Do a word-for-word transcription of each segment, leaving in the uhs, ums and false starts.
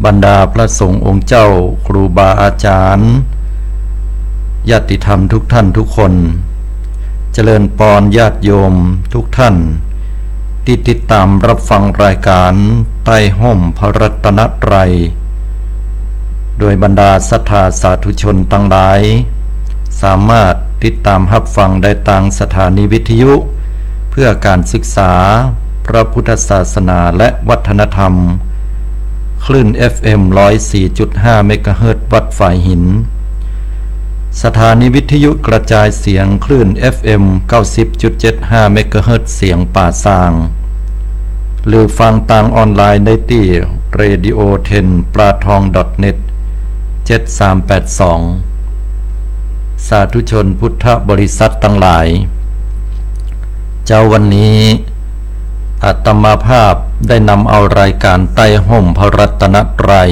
บรรดาพระสงฆ์องค์เจ้า ครูบาอาจ๋ารย์ ญาติธรรมทุกท่านทุกคน เจริญปอนญาติโยมทุกท่าน ตี้ติดต๋ามฮับฟังรายก๋านใต้ฮ่มพระรัตนตรัย โดยบรรดาศรัทธาสาธุชนตังหลาย สามารถติดต๋ามฮับฟังได้ตางสถานีวิทยุเพื่อก๋านศึกษาพระพุทธศาสนาและวัฒนธรรม คลื่น เอฟเอ็ม ร้อยสี่จุดห้า เมกะเฮิรตซ์ วัดฝายหิน สถานีวิทยุกระจายเสียงคลื่น เอฟเอ็ม เก้าสิบจุดเจ็ดห้า เมกะเฮิรตซ์ เสียงป่าซาง หรือฟังตางออนไลน์ได้ตี้ เรดิโอเทน ปลาทอง ดอทเน็ต เจ็ดสามแปดสอง สาธุชนพุทธบริษัทตังหลาย เจ๊าวันนี้ อาตมาภาพได้นำเอารายก๋านใต้ฮ่มพระรัตนตรัย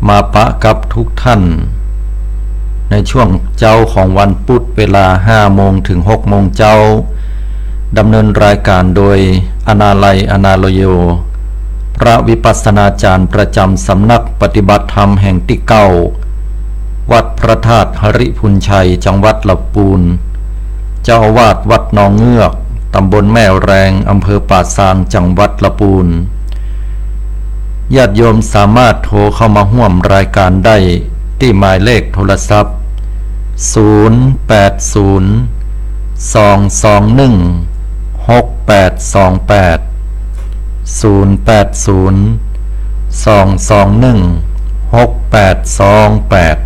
มาปะกับทุกท่าน ในช่วงเจ๊าของวันปุธ เวลาห้าโมงเถิงหกโมงเจ๊า ดำเนินรายก๋านโดย อนาลัย อนาลโย พระวิปัสสนาจ๋ารย์ประจ๋ำสำนักปฏิบัติธรรมแห่งตี้เก้า วัดพระธาตุหริภุญชัย จังหวัดลำปูน เจ้าอาวาสวัดหนองเงือก ตำบลแม่แรง อำเภอป่าซาง จังหวัดลำปูน ญาติโยมสามารถโทรเข้ามาฮ่วมรายก๋านได้ตี้หมายเลขโทรศัพท์ ศูนย์แปดศูนย์ สองสองหนึ่ง หกแปดสองแปด ศูนย์แปดศูนย์ สองสองหนึ่ง หกแปดสองแปด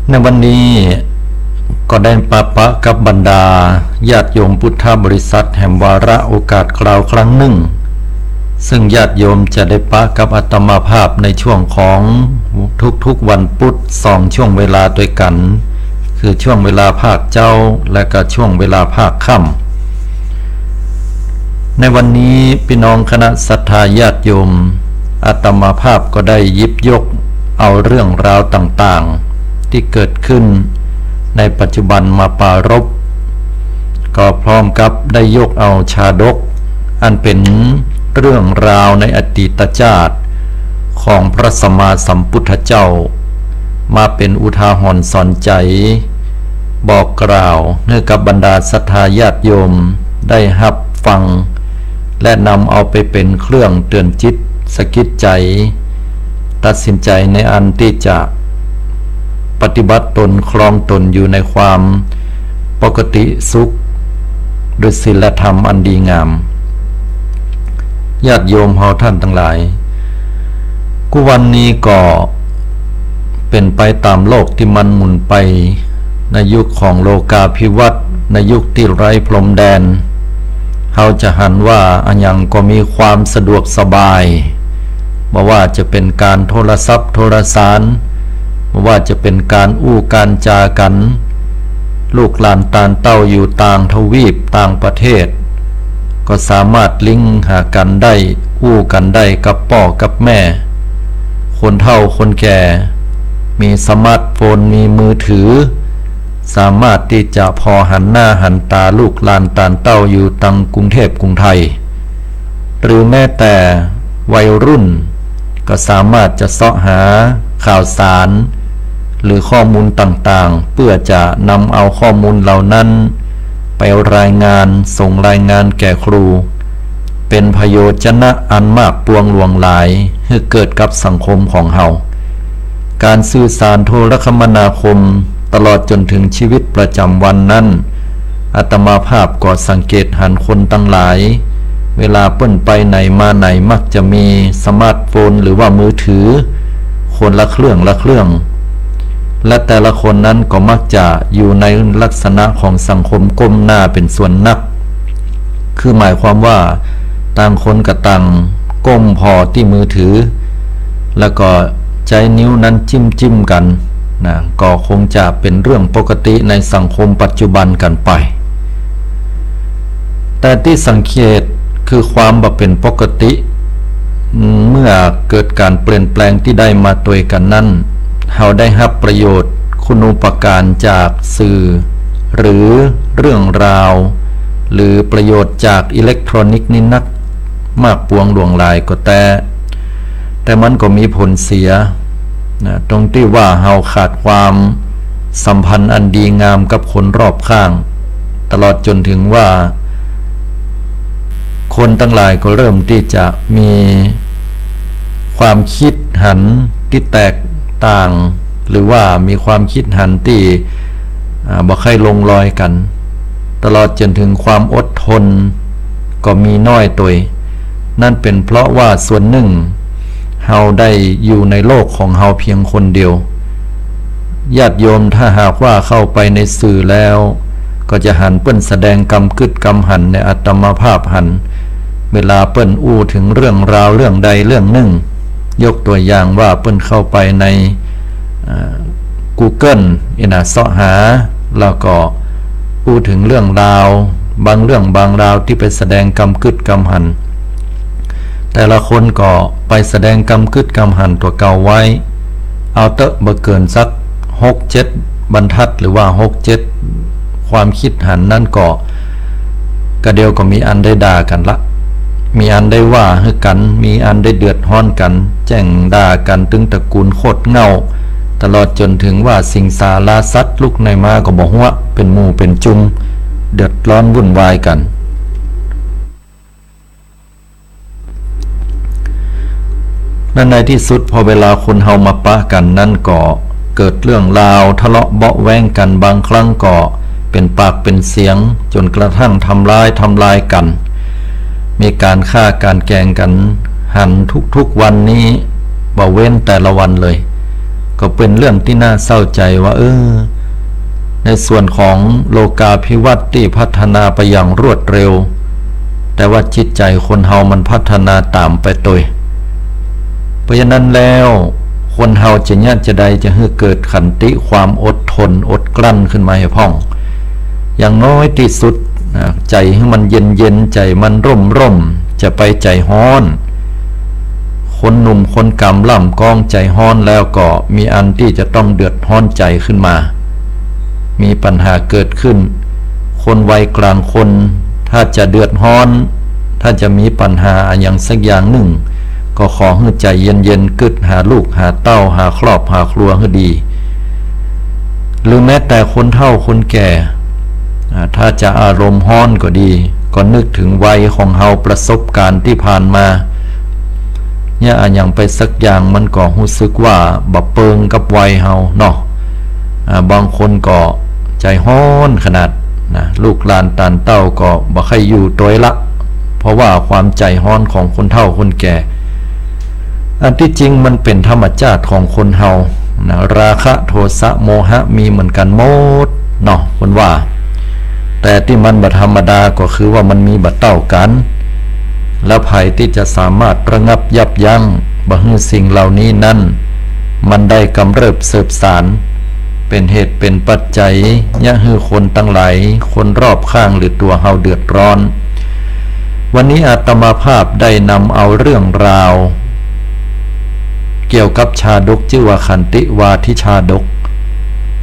ในวันนี้ก็ได้ปะปะกับบรรดาญาติโยมพุทธบริษัทแหมวาระโอกาสคราวครั้งนึ่ง ซึ่งญาติโยมจะได้ปะกับอาตมาภาพในช่วงของทุกๆวันปุธ สองช่วงเวลาตวยกั๋น คือช่วงเวลาภาคเจ๊า และก็ช่วงเวลาภาคค่ำ ในวันนี้ปี้น้องคณะศรัทธาญาติโยม อาตมาภาพก็ได้หยิบยกเอาเรื่องราวต่างๆ ตี้เกิดขึ้นในปัจจุบันมาปรารภ ก็พร้อมกับได้ยกเอาชาดก อันเป๋นเรื่องราวในอดีตจาติของพระสัมมาสัมพุทธเจ้า มาเป๋นอุทาหรณ์สอนใจ๋ บอกกล่าวหื้อกับบรรดาศรัทธาญาติโยมได้ฮับฟัง และนำเอาไปเป๋นเครื่องเตือนจิตสะกิดใจ๋ ตัดสินใจ๋ในอันตี้จะปฏิบัติตนครองตนอยู่ในความปกติสุข ด้วยศีลธรรมอันดีงาม ญาติโยมเฮาต้านตังหลาย กู้วันนี้ก็เป๋นไปต๋ามโลกตี้มันหมุนไป ในยุคของโลกาภิวัตน์ ในยุคตี้ไร้พรมแดน เฮาจะหันว่าอะหยังก็มีความสะดวกสบาย บ่ว่าจะเป๋นก๋านโทรศัพท์โทรสาร บ่ว่าจะเป๋นก๋านอู้ก๋านจ๋ากั๋น ลูกหลานต้านเต้าอยู่ต่างทวีปต่างประเทศ ก็สามารถลิงก์หากั๋นได้ อู้กั๋นได้กับป้อกับแม่ คนเฒ่าคนแก่ มีสมาร์ทโฟน มีมือถือ สามารถตี้จะผ่อหันหน้าหันต๋าลูกหลานต้านเต้าอยู่ตังกรุงเทพกรุงไทย หรือแม้แต่วัยรุ่น ก็สามารถจะเซาะหาข่าวสาร หรือข้อมูลต่างๆ เปื้อจะนำเอาข้อมูลเหล่านั้นไปรายงาน ส่งรายงานแก่ครู เป๋นประโยชน์จะนะอันมากปวงหลวงหลาย หื้อเกิดกับสังคมของเฮา ก๋านสื่อสารโทรคมนาคมตลอดจ๋นเถิงชีวิตประจ๋ำวันนั้น อาตมาภาพก็สังเกตหันคนตังหลาย เวลาเปิ้นไปไหนมาไหนมักจะมีสมาร์ทโฟนหรือว่ามือถือ คนละเครื่องละเครื่อง และแต่ละคนนั้นก็มักจะอยู่ในลักษณะของสังคมก้มหน้าเป๋นส่วนนัก คือหมายความว่าต่างคนก็ต่างก้มผ่อตี้มือถือ แล้วก็ใจ๊นิ้วนั้นจิ้มๆ กั๋นนะ ก็คงจะเป๋นเรื่องปกติในสังคมปัจจุบันกั๋นไป แต่ตี้สังเกตคือความบ่เป๋นปกติ เมื่อเกิดก๋านเปลี่ยนแปลงตี้ได้มาตวยกั๋นนั้น เฮาได้ฮับประโยชน์คุณูปการจากสื่อ หรือเรื่องราว หรือประโยชน์จากอิเล็กทรอนิกส์นี่นัก มากปวงหลวงหลายก็แต๊ แต่มันก็มีผลเสียนะ ตรงตี้ว่าเฮาขาดความสัมพันธ์อันดีงามกับคนรอบข้าง ตลอดจ๋นถึงว่า คนตังหลายก็เริ่มตี้จะมีความกึ๊ดหันตี้แตกต่าง หรือว่ามีความกึ๊ดหันตี้ อ่า บ่ใค่ลงรอยกั๋น ตลอดจ๋นถึงความอดทนก็มีน้อยตวย นั้นเป๋นเพราะว่าส่วนนึ่ง เฮาได้อยู่ในโลกของเฮาเปียงคนเดียว ญาติโยมถ้าหากว่าเข้าไปในสื่อแล้ว ก็จะหันเปิ้นแสดงกำกึ๊ดกำหันในอาตมาภาพหัน เวลาเปิ้นอู้เถิงเรื่องราวเรื่องใดเรื่องนึ่ง ยกตั๋วอย่างว่าเปิ้นเข้าไปใน อ่า กูเกิล เอนะ เซาะหา แล้วก็อู้เถิงเรื่องราว บางเรื่องบางราวตี้ไปแสดงกำกึ๊ดกำหัน แต่ละคนก็ไปแสดงกำกึ๊ดกำหันตั๋วเก่าไว้ เอาเต๊อะ บ่เกินสักหกเจ็ดบรรทัด หรือว่าหกเจ็ดความกึ๊ดหันนั้นก็ กะเดียวก็มีอันได้ด่ากั๋นละ มีอันได้ว่าหื้อกั๋น มีอันได้เดือดฮ้อนกั๋น แจ้งด่ากั๋นตึงตระกูลโคตรเหง้า ตลอดจ๋นถึงว่าสิงสาราสัตว์ลุกไหนมาก็บ่ฮู้ เป๋นหมู่เป๋นจุม เดือดร้อนวุ่นวายกั๋น นั้นในตี้สุด พอเวลาคนเฮามาปะกั๋นนั้นก็เกิดเรื่องราวทะเลาะเบาะแว้งกั๋น บางครั้งก็เป๋นปากเป๋นเสียง จ๋นกระทั่งทำร้าย ทำลายกั๋น มีก๋านฆ่าก๋านแกล้งกั๋น หันทุกๆวันนี้ บ่เว้นแต่ละวันเลย ก็เป๋นเรื่องตี้น่าเศร้าใจ๋ว่า เออ ในส่วนของโลกาภิวัตน์ตี้พัฒนาไปอย่างรวดเร็ว แต่ว่าจิตใจ๋คนเฮามันพัฒนาต๋ามไปตวย เพราะฉะนั้นแล้ว คนเฮาจะเยียะจาใดจะหื้อเกิดขันติ ความอดทนอดกลั้นขึ้นมาหื้อพ่อง อย่างน้อยตี้สุดนะ ใจ๋หื้อมันเย็นๆ ใจ๋มันร่มๆ จะไปใจ๋ฮ้อน คนหนุ่มคนก๋ำล่ำกองใจ๋ฮ้อนแล้วก็มีอันตี้จะต้องเดือดฮ้อนใจ๋ขึ้นมา มีปัญหาเกิดขึ้น คนวัยกลางคน ถ้าจะเดือดฮ้อน ถ้าจะมีปัญหาอะหยังสักอย่างนึ่ง ก็ขอหื้อใจ๋เย็นๆ กึ๊ดหาลูกหาเต้า หาครอบหาครัวหื้อดี หรือแม้แต่คนเฒ่าคนแก่ อ่า ถ้าจะอารมณ์ฮ้อนก็ดี ก็นึกเถิงวัยของเฮา ประสบก๋ารณ์ตี้ผ่านมา เยียะอะหยังไปสักอย่าง มันก็ฮู้สึกว่าบ่เปิงกับวัยเฮาเนาะ อ่า บางคนก็ใจ๋ฮ้อนขนาดนะ ลูกหลานต๋านเต้าก็บ่ใค่อยู่ตวยละ เพราะว่าความใจ๋ฮ้อนของคนเฒ่าคนแก่ อันตี้จริงมันเป๋นธรรมจาติของคนเฮานะ ราคะโทสะโมหะมีเหมือนกั๋นหมดเนาะ เปิ้นว่า แต่ตี้มันบ่ธรรมดาก็คือว่ามันมีบ่เต้ากั๋น แล้วใผตี้จะสามารถระงับยับยั้งบ่หื้อสิ่งเหล่านี้นั้น มันได้กำเริบเสิบสาร เป๋นเหตุเป๋นปัจจัย เยียะหื้อคนตังหลาย คนรอบข้างหรือตั๋วเฮาเดือดร้อน วันนี้อาตมาภาพได้นำเอาเรื่องราว เกี่ยวกับชาดกจื้อว่าขันติวาทิชาดก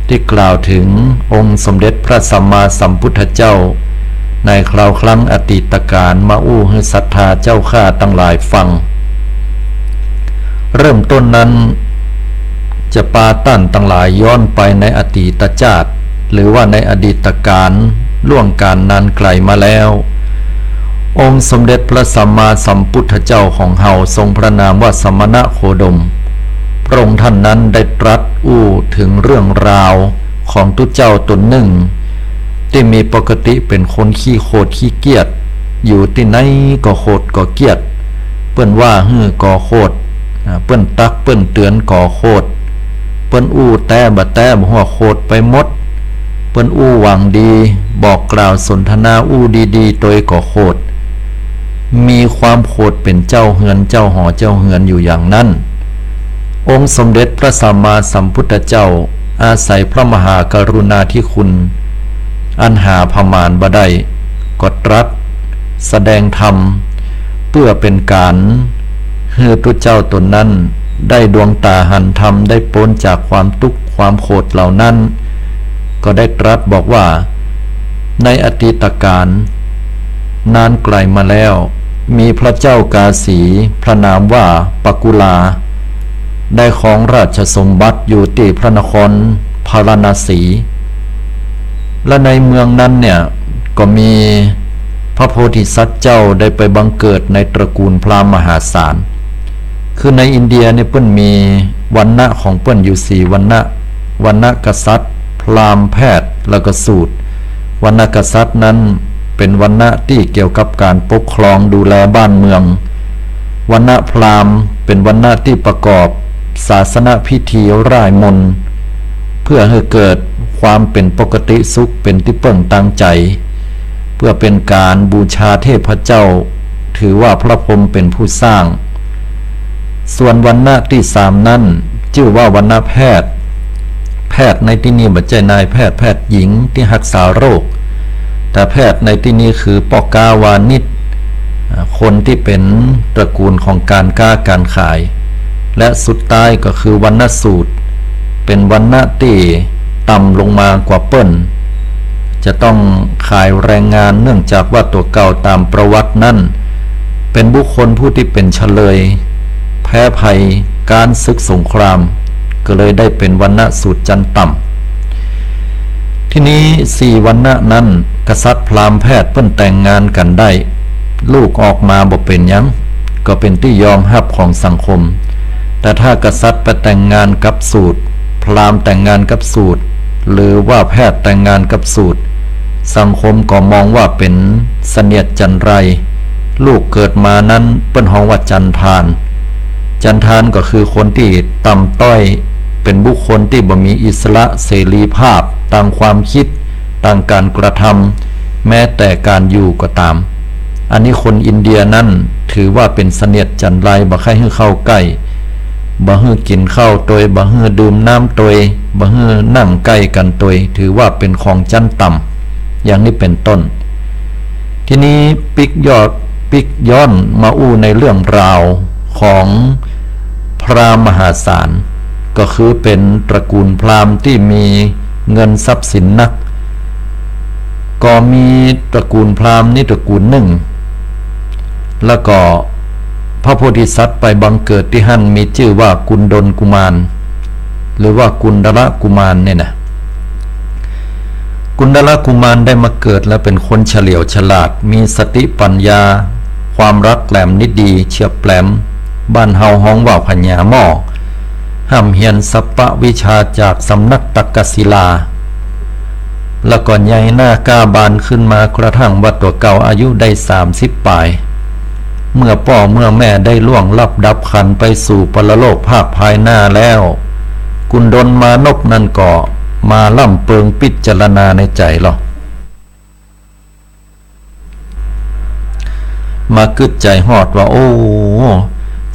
ตี้กล่าวเถิงองค์สมเด็จพระสัมมาสัมพุทธเจ้า ในคราวครั้งอดีตก๋าลมาอู้หื้อศรัทธาเจ้าข้าตังหลายฟัง เริ่มต้นนั้น จะปาต้านตังหลายย้อนไปในอดีตจาติ หรือว่าในอดีตก๋าล ล่วงก๋าลนานไก๋มาแล้ว องค์สมเด็จพระสัมมาสัมพุทธเจ้าของเฮา ทรงพระนามว่าสมณโคดม พระองค์ท่านนั้นได้ตรัสอู้เถิงเรื่องราวของตุ๊เจ้าต๋นนึ่ง ตี้มีปกติเป๋นคนขี้โขดขี้เกียจ อยู่ตี้ไหนก็โขดก็เกียจ เปิ้นว่าหื้อก็โขด อ่า เปิ้นตักเปิ้นเตื๋อนก็โขด เปิ้นอู้แต๊บ่แต๊บ่ฮู้ โขดไปหมด เปิ้นอู้หวังดี บอกกล่าวสนทนาอู้ดีๆ ตวยก็โขด มีความโขดเป๋นเจ้าเฮือนเจ้าหอเจ้าเฮือนอยู่อย่างนั้น องค์สมเด็จพระสัมมาสัมพุทธเจ้า อาศัยพระมหากรุณาธิคุณ อันหาประมาณบ่ได้ ก็ตรัสแสดงธรรม เปื้อเป๋นก๋านหื้อตุ๊เจ้าต๋นนั้น ได้ดวงต๋าหันธรรม ได้ป๊นจากความตุ๊กข์ความโขดเหล่านั้น ก็ได้ตรัสบอกว่า ในอดีตก๋าล นานไก๋มาแล้ว มีพระเจ้ากาสี พระนามว่าปกุลา ได้ครองราชสมบัติอยู่ตี้พระนครพาราณสี และในเมืองนั้นเนี่ยก็มีพระโพธิสัตว์เจ้าได้ไปบังเกิดในตระกูลพราหมณ์มหาศาล คือในอินเดียเนี่ยเปิ้นมีวรรณะของเปิ้นอยู่สี่วรรณะ วรรณะกษัตริย์ พราหมณ์ แพทย์ แล้วก็สูตร วรรณะกษัตริย์นั้นเป็นวรรณะตี้เกี่ยวกับการปกครองดูแลบ้านเมือง วรรณะพราหมณ์เป็นวรรณะตี้ประกอบศาสนพิธีร่ายมนต์ เพื่อหื้อเกิดความเป๋นปกติสุข เป๋นตี้เปิ้งตางใจ๋ เพื่อเป๋นการบูชาเทพเจ้า ถือว่าพระพรหมเป๋นผู้สร้าง ส่วนวรรณะตี้สามนั้น จื้อว่าวรรณะแพทย์ แพทย์ในตี้นี้บ่ใจ้นายแพทย์ แพทย์หญิงตี้ฮักษาโรค แต่แพทย์ในตี้นี้คือป้อก๊าวานิช อ่า คนตี้เป๋นตระกูลของการก๊าการขาย และสุดท้ายก็คือวรรณสูตร เป๋นวรรณะตี้ต่ำลงมากว่าเปิ้น จะต้องขายแรงงาน เนื่องจากว่าตั๋วเก่าต๋ามประวัตินั้น เป๋นบุคคลผู้ตี้เป๋นเฉลย แพ้ภัยก๊านศึกสงคราม ก็เลยได้เป๋นวรรณสูตรจั๊นต่ำ ทีนี้สี่วรรณะนั้น กษัตริย์พราหมณ์แพทย์เปิ้นแต่งงานกั๋นได้ ลูกออกมาบ่เป๋นหยัง ก็เป๋นตี้ยอมฮับของสังคม แต่ถ้ากษัตริย์ไปแต่งงานกับสูตร พราหมณ์แต่งงานกับสูตร หรือว่าแพทย์แต่งงานกับสูตร สังคมก็มองว่าเป๋นเสนียดจัญไร ลูกเกิดมานั้นเปิ้นฮ้องว่าจันทาน จันทานก็คือคนตี้ต่ำต้อย เป๋นบุคคลตี้บ่มีอิสระเสรีภาพตางความกึ๊ด ตางการกระทำ แม้แต่การอยู่ก็ต๋าม อันนี้คนอินเดียนั้นถือว่าเป๋นเสนียดจัญไร บ่ใค่หื้อเข้าใก้ บ่หื้อกิ๋นข้าวตวย บ่หื้อดื่มน้ำตวย บ่หื้อนั่งใก้กั๋นตวย ถือว่าเป๋นของจั๊นต่ำ อย่างนี้เป๋นต้น ทีนี้ปิ๊กย้อน ปิ๊กย้อนมาอู้ในเรื่องราวของพราหมณ์มหาศาล ก็คือเป๋นตระกูลพราหมณ์ตี้มีเงินทรัพย์สินนัก ก็มีตระกูลพราหมณ์นี้ตระกูลนึ่ง แล้วก็พระโพธิสัตว์ไปบังเกิดตี้หั้น มีจื้อว่ากุณฑลกุมาร หรือว่ากุณฑลกุมารเนี่ยนะ กุณฑลกุมารได้มาเกิดแล้วเป๋นคนเฉลียวฉลาด มีสติปัญญา ความรักแหลมนิดดี เฉียบแหลม บ้านเฮาฮ้องว่าผญาหม้อ ฮ่ำเฮียนสัพพะวิชาจากสำนักตักกศิลา แล้วก็ใหญ่หน้าก้าบานขึ้นมากระทั่งว่าตั๋วเก่าอายุได้สามสิบป๋าย เมื่อป้อเมื่อแม่ได้ล่วงลับดับขันธ์ไปสู่ปรโลกภาคภายหน้าแล้ว กุณฑลมานพนั่นก็มาล่ำเปิงพิจารณาในใจ๋ลอ มากึ๊ดใจ๋ฮอดว่า โอ้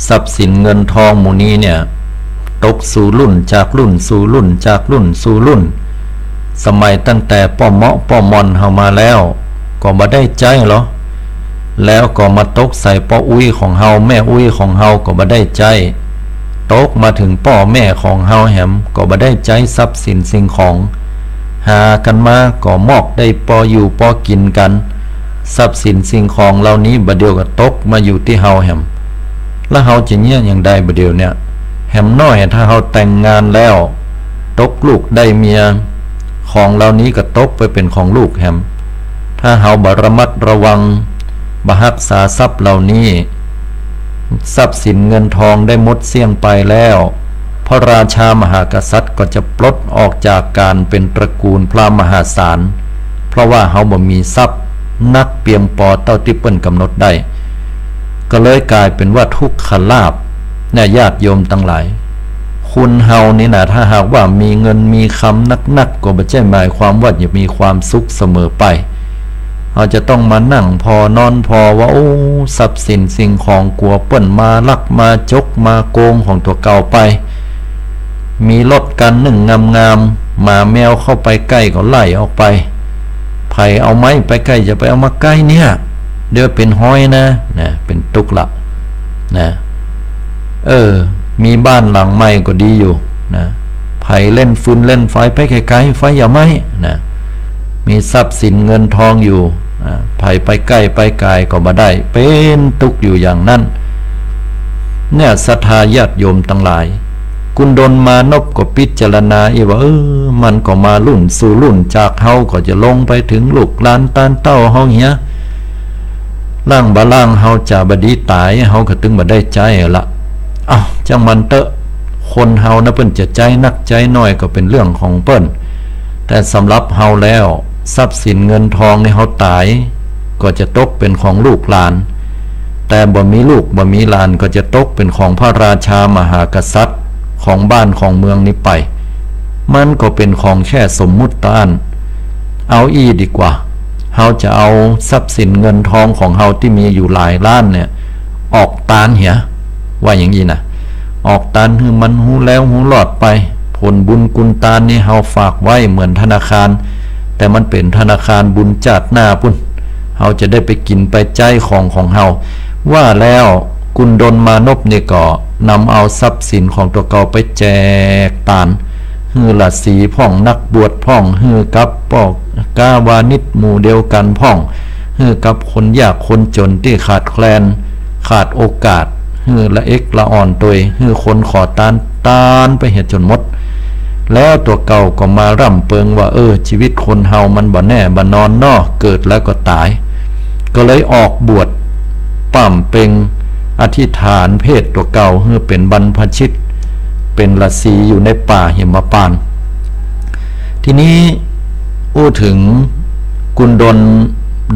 ทรัพย์สินเงินทองหมู่นี้เนี่ย ตกสู่รุ่นจากรุ่นสู่รุ่นจากรุ่นสู่รุ่น สมัยตั้งแต่ป้อเมาะป้อมอนเฮามาแล้ว ก็บ่ได้ใจ๊ลอ แล้วก็มาตกใส่ป้ออุ๊ยของเฮา แม่อุ๊ยของเฮาก็บ่ได้ใจ๊ ตกมาเถิงป้อแม่ของเฮาแหม ก็บ่ได้ใจ๊ทรัพย์สินสิ่งของ หากั๋นมาก็มอกได้ปออยู่ปอกิ๋นกั๋น ทรัพย์สินสิ่งของเหล่านี้บ่าเดี่ยวก็ตกมาอยู่ตี้เฮาแหม แล้วเฮาจะเยียะหยังได้บ่าเดี่ยวเนี่ย แหมน้อยถ้าเฮาแต่งงานแล้ว ตกลูกได้เมีย ของเหล่านี้ก็ตกไปเป๋นของลูกแหม ถ้าเฮาบ่ระมัดระวัง บ่ฮักษาทรัพย์เหล่านี้ ทรัพย์สินเงินทองได้หมดเสี้ยงไปแล้ว พระราชามหากษัตริย์ก็จะปลดออกจากการเป๋นตระกูลพราหมณ์มหาศาล เพราะว่าเฮาบ่มีทรัพย์นักเปียงปอเต้าตี้เปิ้นก๋ำหนดได้ ก็เลยก๋ายเป๋นว่าทุกขลาภ เนี่ย ญาติโยมตังหลาย คนเฮานี่นะ ถ้าหากว่ามีเงินมีคำนักๆ ก็บ่ใจ้หมายความว่าจะมีความสุขเสมอไป เฮาจะต้องมานั่งผ่อนอนผ่อว่า โอ้ ทรัพย์สินสิ่งของกั๋วเปิ้นมาลักมาจกมาโกงของตั๋วเก่าไป มีรถคันนึ่งงามๆ หมาแมวเข้าไปใก้ก็ไล่ออกไป ใผเอาไม้ไปใก้ จะไปเอามาใก้เนี่ย เดี๋ยวเป๋นฮอยนะ นะ เป๋นตุ๊กข์ละ นะ เออ มีบ้านหลังใหม่ก็ดีอยู่ นะ ใผเล่นฟืนเล่นไฟไปไก๋ๆ ไฟอย่าไหม้ นะ มีทรัพย์สินเงินทองอยู่ อ่า ใผไปใก้ไปก๋ายก็บ่ได้ เป๋นตุ๊กข์อยู่อย่างนั้น เนี่ย ศรัทธาญาติโยมตังหลาย กุณฑลมานพก็พิจารณาอีกว่า เออ มันก็มารุ่นสู่รุ่น จากเฮาก็จะลงไปเถิงลูกหลานตานเต้าเฮาเหีย ล้างบ่ล้างเฮาจะบ่ดีต๋าย เฮาก็ตึงบ่ได้ใจ๊ละ เอ้า จ้างมันเต๊อะ คนเฮานะ เปิ้นจะใจ๊นักใจ๊น้อยก็เป๋นเรื่องของเปิ้น แต่สำหรับเฮาแล้ว ทรัพย์สินเงินทองนี่เฮาต๋าย ก็จะตกเป๋นของลูกหลาน แต่บ่มีลูกบ่มีหลานก็จะตกเป๋นของพระราชามหากษัตริย์ของบ้านของเมืองนี้ไป มันก็เป๋นของแค่สมมุติเต้าอั้น เอาอี้ดีกว่า เฮาจะเอาทรัพย์สินเงินทองของเฮาตี้มีอยู่หลายล้านเนี่ย ออกตานเหีย ว่าอย่างอี้นะ ออกตานหื้อมันฮู้แล้วฮู้รอดไป ผลบุญกุณตานนี่เฮาฝากไว้เหมือนธนาคาร แต่มันเป๋นธนาคารบุญจาติหน้าปุ้น เฮาจะได้ไปกิ๋นไปใจ๊ของของเฮา ว่าแล้วกุณฑลมานพนี่ก็นำเอาทรัพย์สินของตั๋วเก่าไปแจกตาน หื้อฤๅษีพ่อง นักบวชพ่อง หื้อกับป้อก๊าวานิชหมู่เดียวกั๋นพ่อง หื้อกับคนยากคนจ๋นตี้ขาดแคลน ขาดโอกาส หื้อละเอกละอ่อนตวย หื้อคนขอตาน ตานไปเหียจ๋นหมด แล้วตั๋วเก่าก็มาร่ำเปิงว่า เออ จีวิตคนเฮามันบ่แน่บ่นอนเนาะ เกิดแล้วก็ต๋าย ก็เลยออกบวช ป่ำเป็ง อธิษฐานเพศตั๋วเก่าหื้อเป๋นบรรพชิต เป๋นฤๅษีอยู่ในป่าหิมพานต์ ทีนี้อู้เถิงกุณฑล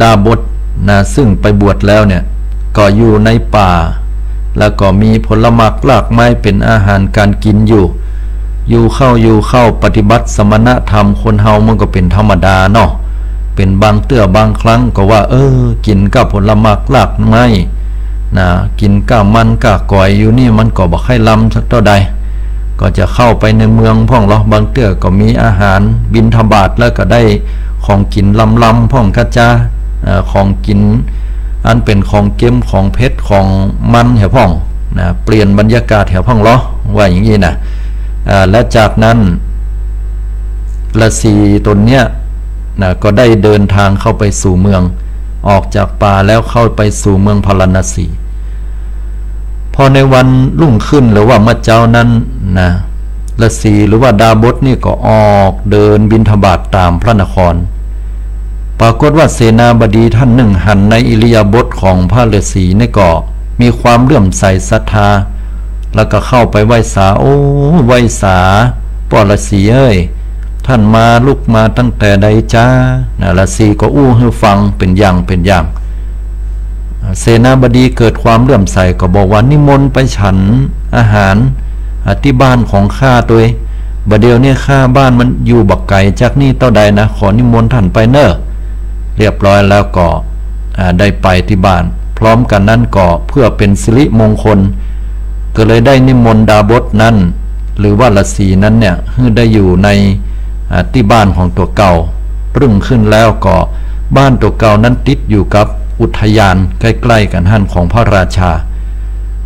ดาบสนะ ซึ่งไปบวชแล้วเนี่ย ก็อยู่ในป่า แล้วก็มีผลหมากรากไม้เป๋นอาหารก๋านกิ๋นอยู่ อยู่เข้าอยู่เข้า ปฏิบัติสมณธรรม คนเฮามันก็เป๋นธรรมดาเนาะ เป๋นบางเตื้อบางครั้งก็ว่า เออ กิ๋นก้าผลหมากรากไม้นะ กิ๋นก้ามันก้าก๋อยอยู่นี่ มันก็บ่ใค่ลำสักเต้าใด ก็จะเข้าไปในเมืองพ่องลอ บางเตื้อก็มีอาหารบิณฑบาต แล้วก็ได้ของกิ๋นลำๆ พ่องกาจ๊ะ เอ่อ ของกิ๋นอันเป๋นของเก็ม ของเผ็ด ของมันเหียพ่องนะ เปลี่ยนบรรยากาศเหียพ่องลอ ว่าอย่างอี้นะ เอ่อ และจากนั้น ฤๅษีต๋นเนี้ยนะ ก็ได้เดินทางเข้าไปสู่เมือง ออกจากป่าแล้วเข้าไปสู่เมืองพาราณสี พอในวันรุ่งขึ้นหรือว่าเมื่อเจ๊านั้นนะ ฤๅษีหรือว่าดาบสนี่ก็ออกเดินบิณฑบาตต๋ามพระนคร ปรากฏว่าเสนาบดีต้านนึ่งหันในอิริยาบถของพระฤๅษีนี่ก็มีความเลื่อมใสศรัทธา แล้วก็เข้าไปไหว้สา โอ้ ไหว้สา ป้อฤๅษีเอ้ย ต้านมาลุกมาตั้งแต่ใดจ๊ะ นะ ฤๅษีก็อู้หื้อฟังเป๋นอย่างเป๋นอย่าง เสนาบดีเกิดความเลื่อมใสก็บอกว่า นิมนต์ไปฉันอาหาร อ่า ตี้บ้านของข้าตวย บ่าเดี่ยวนี้ข้าบ้านมันอยู่บ่ไก๋จากนี่เต้าใดนะ ขอนิมนต์ต้านไปเน่อ เรียบร้อยแล้วก็ อ่า ได้ไปตี้บ้าน พร้อมกั๋นนั้นก็เพื่อเป๋นสิริมงคล ก็เลยได้นิมนต์ดาบสนั้น หรือว่าฤๅษีนั้นเนี่ย หื้อได้อยู่ใน อ่า ตี้บ้านของตั๋วเก่า รุ่งขึ้นแล้วก็บ้านตั๋วเก่านั้นติดอยู่กับอุทยานใก้ๆ กั๋นหั้นของพระราชา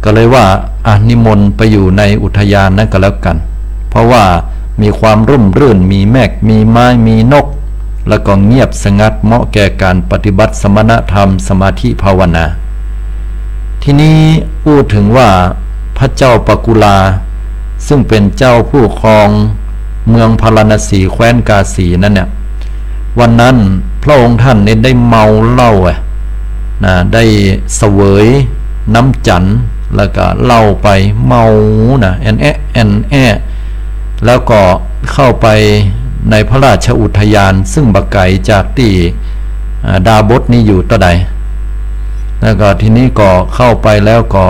ก็เลยว่า อ่ะ นิมนต์ไปอยู่ในอุทยานนั้นก็แล้วกั๋น เพราะว่ามีความร่มรื่น มีแมก มีไม้ มีนก แล้วก็เงียบสงัด เหมาะแก่ก๋านปฏิบัติสมณธรรม สมาธิภาวนา ทีนี้อู้เถิงว่าพระเจ้าปกุลา ซึ่งเป๋นเจ้าผู้ครองเมืองพาราณสี แคว้นกาสีนั้นเนี่ย วันนั้นพระองค์ต้านเนี่ยได้เมาเหล้าอะนะ ได้เสวยน้ำจั๋น แล้วก็เหล้าไป เมานะ แอ่นแอะแอ่นแอะ แล้วก็เข้าไปในพระราชอุทยาน ซึ่งบ่ไก๋จากตี้ อ่า ดาบสนี้อยู่เต้าใด แล้วก็ทีนี้ก็เข้าไปแล้วก็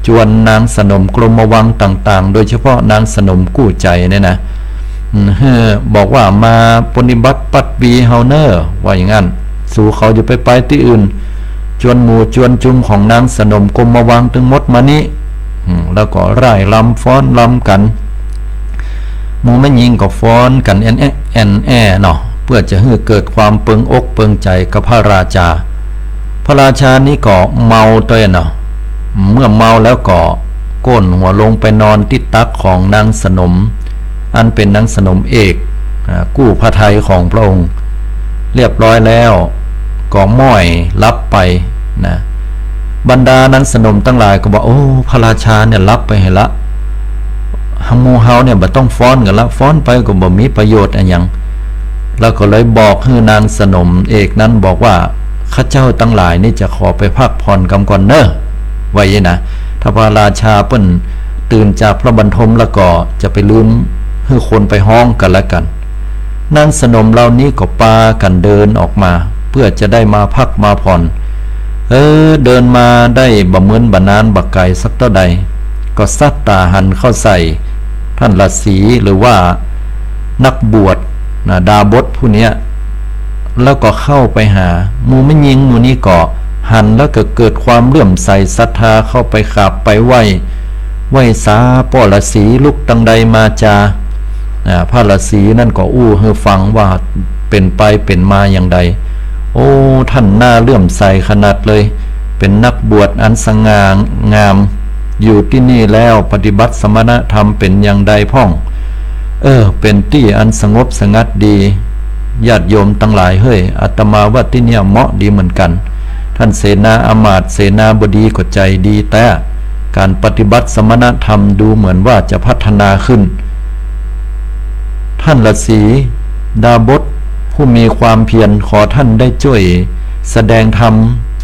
จวนนางสนมกรมวังต่างๆ โดยเฉพาะนางสนมกู้ใจ๋เนี่ยนะ อืม หื้อบอกว่ามาปรนนิบัติปัดวีเฮาเน่อ ว่าอย่างนั้น สูเขาอย่าไปไปตี้อื่น จวนหมู่จวนจุมของนางสนมกรมวังตึงหมดมานี้ อืม แล้วก็ร่ายรำฟ้อนรำกั๋น หมู่แม่ญิงก็ฟ้อนกั๋นแอ่นแอะแอ่นแอะเนาะ เพื่อจะหื้อเกิดความเปิงอกเปิงใจ๋กับพระราชา พระราชานี้ก็เมาตวยเนาะ เมื่อเมาแล้วก็โก้นหัวลงไปนอนตี้ตักของนางสนม อันเป๋นนางสนมเอก อ่า กู้พระทัยของพระองค์ เรียบร้อยแล้ว ก็ม้อยหลับไปนะ บรรดานางสนมตังหลายก็บอก โอ้ พระราชาเนี่ยหลับไปเหียละ หมู่เฮาเนี่ยบ่ต้องฟ้อนกั๋นละ ฟ้อนไปก็บ่มีประโยชน์อะหยัง แล้วก็เลยบอกหื้อนางสนมเอกนั้นบอกว่า ข้าเจ้าตังหลายนี่จะขอไปพักผ่อนกำก่อนเน่อ ว่าอย่างนี้นะ ถ้าพระราชาเปิ้นตื่นจากพระบรรทมแล้วก็จะไปลืมหื้อคนไปฮ้องกั๋นละกั๋น นางสนมเหล่านี้ก็ปากั๋นเดินออกมา เปื้อจะได้มาพักมาผ่อน เออ เดินมาได้บ่เมินบ่นานบ่ไก๋สักเต้าใด ก็สัดต๋าหันเข้าใส่ต้านฤๅษีหรือว่านักบวชนะ ดาบสผู้เนี้ย แล้วก็เข้าไปหา หมู่แม่ญิงหมู่นี้ก็หันแล้วก็เกิดความเลื่อมใสศรัทธา เข้าไปกราบไปไหว้ ไหว้สาป้อฤๅษีลุกตังใดมาจา อ่า พระฤๅษีนั้นก็อู้หื้อฟังว่าเป๋นไปเป๋นมาอย่างใด โอ้ ต้านน่าเลื่อมใสขนาดเลย เป๋นนักบวชอันสง่างาม อยู่ตี้นี่แล้วปฏิบัติสมณธรรมเป๋นอย่างใดพ่อง เออ เป๋นตี้อันสงบสงัดดี ญาติโยมตังหลายเฮ้ย อาตมาว่าตี้เนี่ยเหมาะดีเหมือนกั๋น ต้านเสนาอำมาตย์เสนาบดีก็ใจ๋ดีแต๊ ก๋านปฏิบัติสมณธรรมดูเหมือนว่าจะพัฒนาขึ้น ต้านฤๅษีดาบสผู้มีความเพียร ขอต้านได้จ้วยแสดงธรรม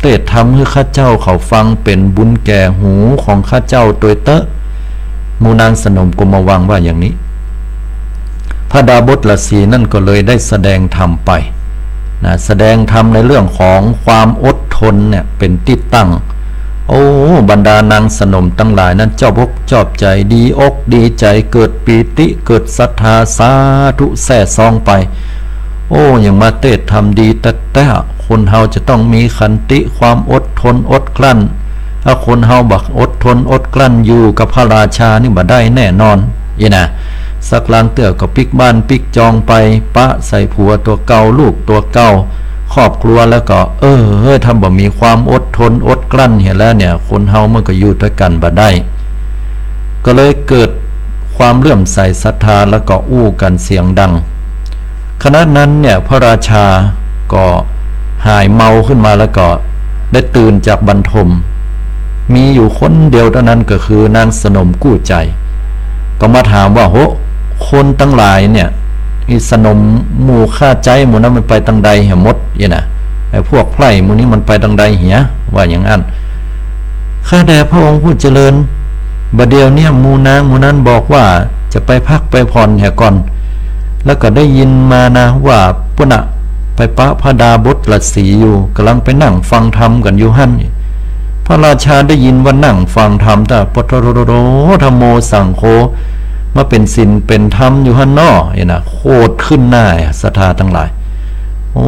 เตสน์ธรรมหื้อข้าเจ้าเขาฟัง เป๋นบุญแก่หูของข้าเจ้าตวยเต๊อะ หมู่นางสนมก็มาว่าอย่างนี้ พระดาบสฤๅษีนั่นก็เลยได้แสดงธรรมไปนะ แสดงธรรมในเรื่องของความอดทนเนี่ยเป๋นตี้ตั้ง โอ้ บรรดานางสนมตังหลายนั้นจอบอกจอบใจ๋ ดีอกดีใจ๋ เกิดปีติ เกิดศรัทธา สาธุแซ่ซ้องไป โอ้ อย่างมาเตสน์ธรรมดีแต๊ๆ คนเฮาจะต้องมีขันติ ความอดทนอดกลั้น ถ้าคนเฮาบ่อดทนอดกลั้นอยู่กับพระราชานี่บ่ได้แน่นอน อี้นะ สักลางเตื้อก็ปิ๊กบ้านปิ๊กจองไป ปะใส่ผัวตั๋วเก่า ลูกตั๋วเก่า ครอบครัวแล้วก็ เออ ถ้าบ่มีความอดทนอดกลั้นเหียแล้วเนี่ย คนเฮามันก็อยู่ตวยกั๋นบ่ได้ ก็เลยเกิดความเลื่อมใสศรัทธา แล้วก็อู้กั๋นเสียงดัง ขณะนั้นเนี่ย พระราชาก็หายเมาขึ้นมาแล้วก็ได้ตื่นจากบรรทม มีอยู่คนเดียวเต้านั้นก็คือนางสนมกู้ใจ๋ ก็มาถามว่า โห คนตังหลายเนี่ย อีสนมหมู่ข้าใจ๊หมู่นั้นมันไปตังใดเหียหมด อี้นะ ไอ้พวกใพร่หมู่นี้มันไปตังใดเหีย ว่าอย่างนั้น ข้าแต่พระองค์ผู้เจริญ บ่าเดี่ยวเนี่ยหมู่นางหมู่นั้นบอกว่าจะไปพักไปผ่อนเหียก่อน แล้วก็ได้ยินมานะว่าปุ้นน่ะไปปะพระดาบสฤๅษีอยู่ ก่ำลังไปนั่งฟังธรรมกั๋นอยู่หั้น พระราชาได้ยินว่านั่งฟังธรรม แต่พุทโธ ธัมโม สังโฆ มาเป๋นศีลเป๋นธรรมอยู่หั้นเนาะ อี้นะ โขดขึ้นหน้าศรัทธาตังหลาย โอ้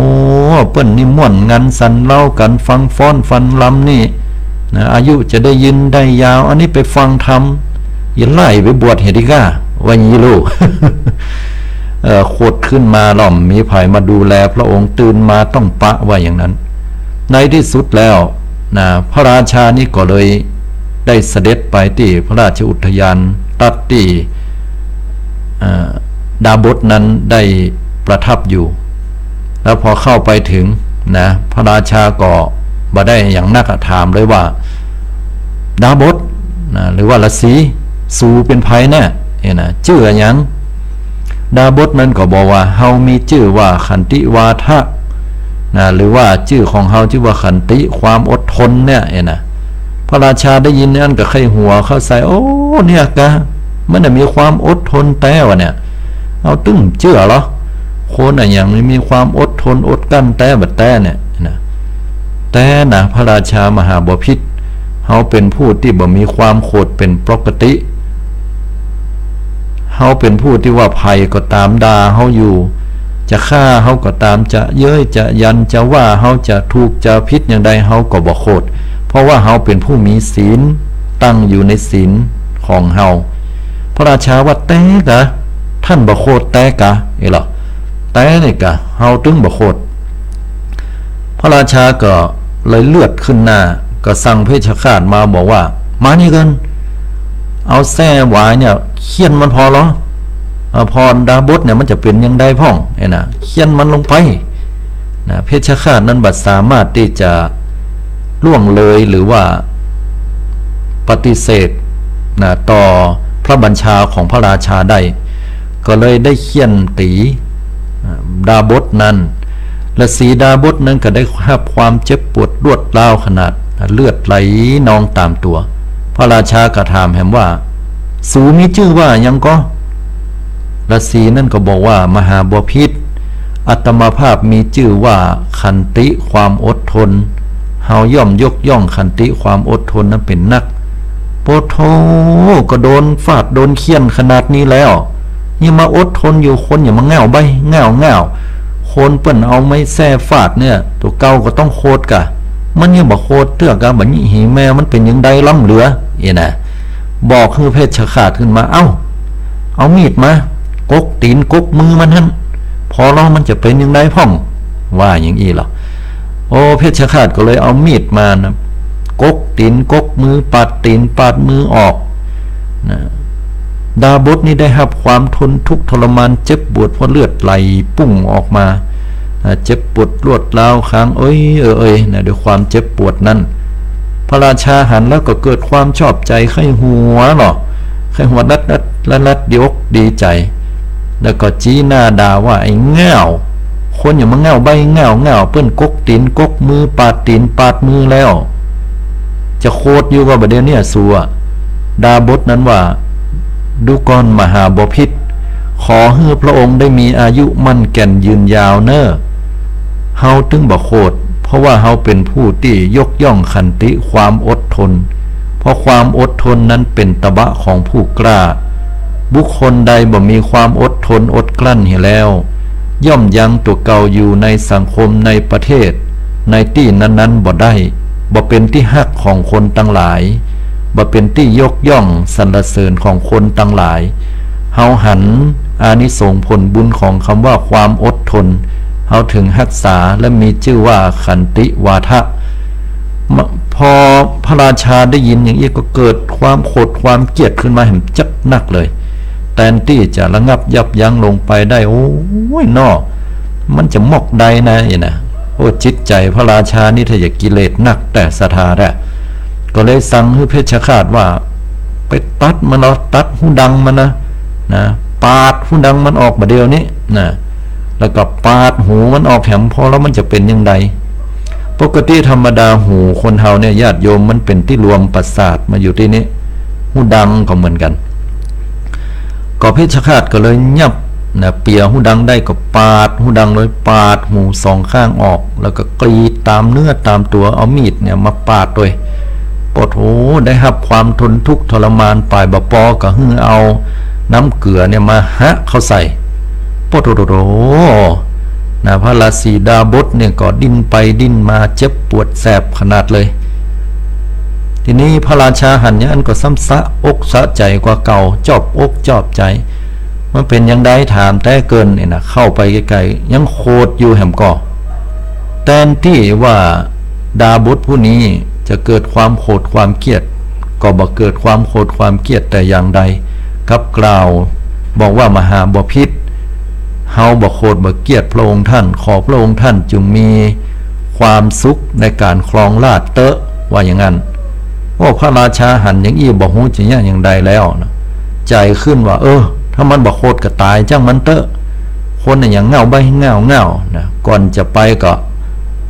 เปิ้นนี่ม่วนงันสันเล้ากั๋น ฟังฟ้อนฟังรำนี่นะ อายุจะได้ยืนได้ยาว อันนี้ไปฟังธรรม อย่าไล่ไปบวชเหียดีก้า ว่าอย่างนี้ลูก เออ โขดขึ้นมาแล้วบ่มีใผมาดูแลพระองค์ ตื่นมาต้องปะ ว่าอย่างนั้น ในตี้สุดแล้วนะ พระราชานี่ก็เลยได้เสด็จไปตี้พระราชอุทยาน ตรัสตี้ เอ่อ ดาบสนั้นได้ประทับอยู่ แล้วพอเข้าไปถึงนะ พระราชาก็บ่ได้อะหยังนักอะ ถามเลยว่า ดาบสนะ หรือว่าฤๅษี สูเป๋นใผแน่ เนี่ยนะ จื้ออะหยัง ดาบสนั้นก็บอกว่า เฮามีจื้อว่าขันติวาทะนะ หรือว่าจื้อของเฮาจื้อว่าขันติ ความอดทนเนี่ย เนี่ยนะ พระราชาได้ยินนั้นก็ใค่หัวเข้าใส่ โอ้ เนี่ยกา มันน่ะมีความอดทนแต๊วะเนี่ย เฮาตึงเจื้อเหรอ คนอะหยังมีความอดทนอดกลั้นแต๊บ่แต๊เนี่ยนะ แต่นะ พระราชามหาบพิตร เฮาเป๋นผู้ตี้บ่มีความโขดเป๋นปกติ เฮาเป๋นผู้ตี้ว่าใผก็ต๋ามด่าเฮาอยู่ จะฆ่าเฮาก็ต๋าม จะเย้ยจะยัน จะว่าเฮา จะถูกจะผิดอย่างใด เฮาก็บ่โขด เพราะว่าเฮาเป๋นผู้มีศีล ตั้งอยู่ในศีลของเฮา พระราชาว่า แต๊กา ต้านบ่โขดแต๊กา อี้เหรอ แต๊นี่กา เฮาตึงบ่โขด พระราชาก็เลยเลือดขึ้นหน้า ก็สั่งเพชฌฆาตมาบอกว่า มานี่กั๋น เอาแส้หวายเนี่ยเฆี่ยนมันผ่อเหรอ เอ่อ ผ่อดาบสเนี่ยมันจะเป๋นอย่างใดพ่อง เนี่ยนะ เฆี่ยนมันลงไป นะ เพชฌฆาตนั้นบ่สามารถตี้จะล่วงเลยหรือว่าปฏิเสธ นะ ต่อพระบัญชาของพระราชาได้ ก็เลยได้เฆี่ยนตี๋ นะ ดาบสนั้น ฤๅษีดาบสนั้นก็ได้ฮับความเจ็บปวดรวดร้าวขนาด เลือดไหลนองต๋ามตั๋ว พระราชาก็ถามแหมว่า สูมีจื้อว่าหยังก่อ ฤๅษีนั้นก็บอกว่า มหาบพิตร อาตมาภาพมีจื้อว่าขันติความอดทน เฮาย่อมยกย่องขันติความอดทนนั้นเป๋นนัก โปโธ่ ก็โดนฟาดโดนเฆี่ยนขนาดนี้แล้ว ยังมาอดทนอยู่ คนยังมาง่าวใบ้ง่าวง่าว คนเปิ้นเอาไม้แส้ฟาดเนี่ย ตั๋วเก่าก็ต้องโขดก่ะ มันยังบ่โขดเตื้อกะ บ่านี้หีแม่มันเป๋นยังใดล้ำเหลือ เอ้ยนะ บอกหื้อเพชฌฆาตขึ้นมา เอ้า เอามีดมา กกตี๋นกกมือมันหั้น ผ่อลอมันจะเป๋นยังใดพ่อง ว่าอย่างอี้ลอ โอ้ เพชฌฆาตก็เลยเอามีดมานะ กกตี๋นกกมือ ปาดตี๋นปาดมือออก นะ ดาบสนี้ได้ฮับความทนทุกข์ทรมานเจ็บปวด เพราะเลือดไหลปุ้งออกมา นะ เจ็บปวดรวดร้าวคาง เอ้ย เอ้ย เอ้ย นะ ด้วยความเจ็บปวดนั้น พระราชาหันแล้วก็เกิดความชอบใจ๋ ใค่หัวเนาะ ใค่หัวลัดลัดลัดลัด ดีอกดีใจ๋ แล้วก็จี๊หน้าด่าว่า ไอ้ง่าว คนยังมาง่าวใบ้ง่าวง่าว เปิ้นกกตี๋นกกมือ ปาดตี๋นปาดมือแล้ว จะโขดอยู่ก่อบ่าเดี่ยวนี้สูอะ ดาบสนั้นว่า ดูก่อนมหาบพิตร ขอหื้อพระองค์ได้มีอายุมั่นแก่นยืนยาวเน่อ เฮาตึงบ่โขด เพราะว่าเฮาเป๋นผู้ตี้ยกย่องขันติความอดทน เพราะความอดทนนั้นเป๋นตบะของผู้กล้า บุคคลใดบ่มีความอดทนอดกลั้นเหียแล้ว ย่อมยังตั๋วเก่าอยู่ในสังคมในประเทศ ในตี้นั้นๆ บ่ได้ บ่เป๋นตี้ฮักของคนตังหลาย บ่เป๋นตี้ยกย่องสรรเสริญของคนตังหลาย เฮาหันอานิสงส์ผลบุญของกำว่าความอดทน เฮาเถิงฮักษาและมีจื้อว่าขันติวาทะ ม- พอพระราชาได้ยินอย่างอี้ก็เกิดความโขดความเกลียดขึ้นมาแหมจัดนักเลย แตนตี้จะระงับยับยั้งลงไปได้ โอ้ยน้อ มันจะมอกใดนะเอ้ยนะ โอ้ จิตใจ๋พระราชานี้ถ้าจะกิเลสนักแต๊ศรัทธาแต๊ ก็เลยสั่งหื้อเพชฌฆาตว่า ไปตัดมันเนาะ ตัดฮูดังมันนะ นะ ปาดฮูดังมันออกบ่าเดี่ยวนี้นะ แล้วก็ปาดหูมันออกแหม ผ่อลอมันจะเป๋นยังใด ปกติธรรมดาหูคนเฮาเนี่ย ญาติโยม มันเป๋นตี้รวมประสาทมาอยู่ตี้นี้ ฮูดังก็เหมือนกั๋น ก็เพชฌฆาตก็เลยยับนะ เปียฮูดังได้ก็ปาดฮูดังเลย ปาดหูสองข้างออก แล้วก็กรีดต๋ามเนื้อต๋ามตั๋ว เอามีดเนี่ยมาปาดตวย โปโธ่ ได้ฮับความทนทุกข์ทรมาน ป่ายบ่ปอก็หื้อเอาน้ำเกลือเนี่ยมาหะเข้าใส่ โปโธ่โธ่โธ่ นะ พระฤๅษีดาบสเนี่ยก็ดิ้นไปดิ้นมา เจ็บปวดแสบขนาดเลย ทีนี้พระราชาหันอย่างอั้นก็ซ้ำสะอกสะใจ๋กว่าเก่า จอบอกจอบใจ๋ มันเป๋นยังใด ถามแต๊เกินเนี่ยนะ เข้าไปใก้ๆ ยังโขดอยู่แหมก่อ แตนตี้ว่าดาบสผู้นี้จะเกิดความโขดความเกลียด ก็บ่เกิดความโขดความเกลียดแต่อย่างใด กลับกล่าวบอกว่า มหาบพิตร เฮาบ่โขดบ่เกลียดพระองค์ท่าน ขอพระองค์ท่านจงมีความสุขในก๋านครองราชย์เต๊อะ ว่าอย่างนั้น โอ้ พระราชาหันอย่างอี้บ่ฮู้จะเยียะอย่างใดแล้วนะ ใจ๋ขึ้นว่า เออ ถ้ามันบ่โขดก็ต๋ายจ้างมันเต๊อะ คนน่ะยังง่าวใบ้ง่าวง่าวนะ ก่อนจะไปก็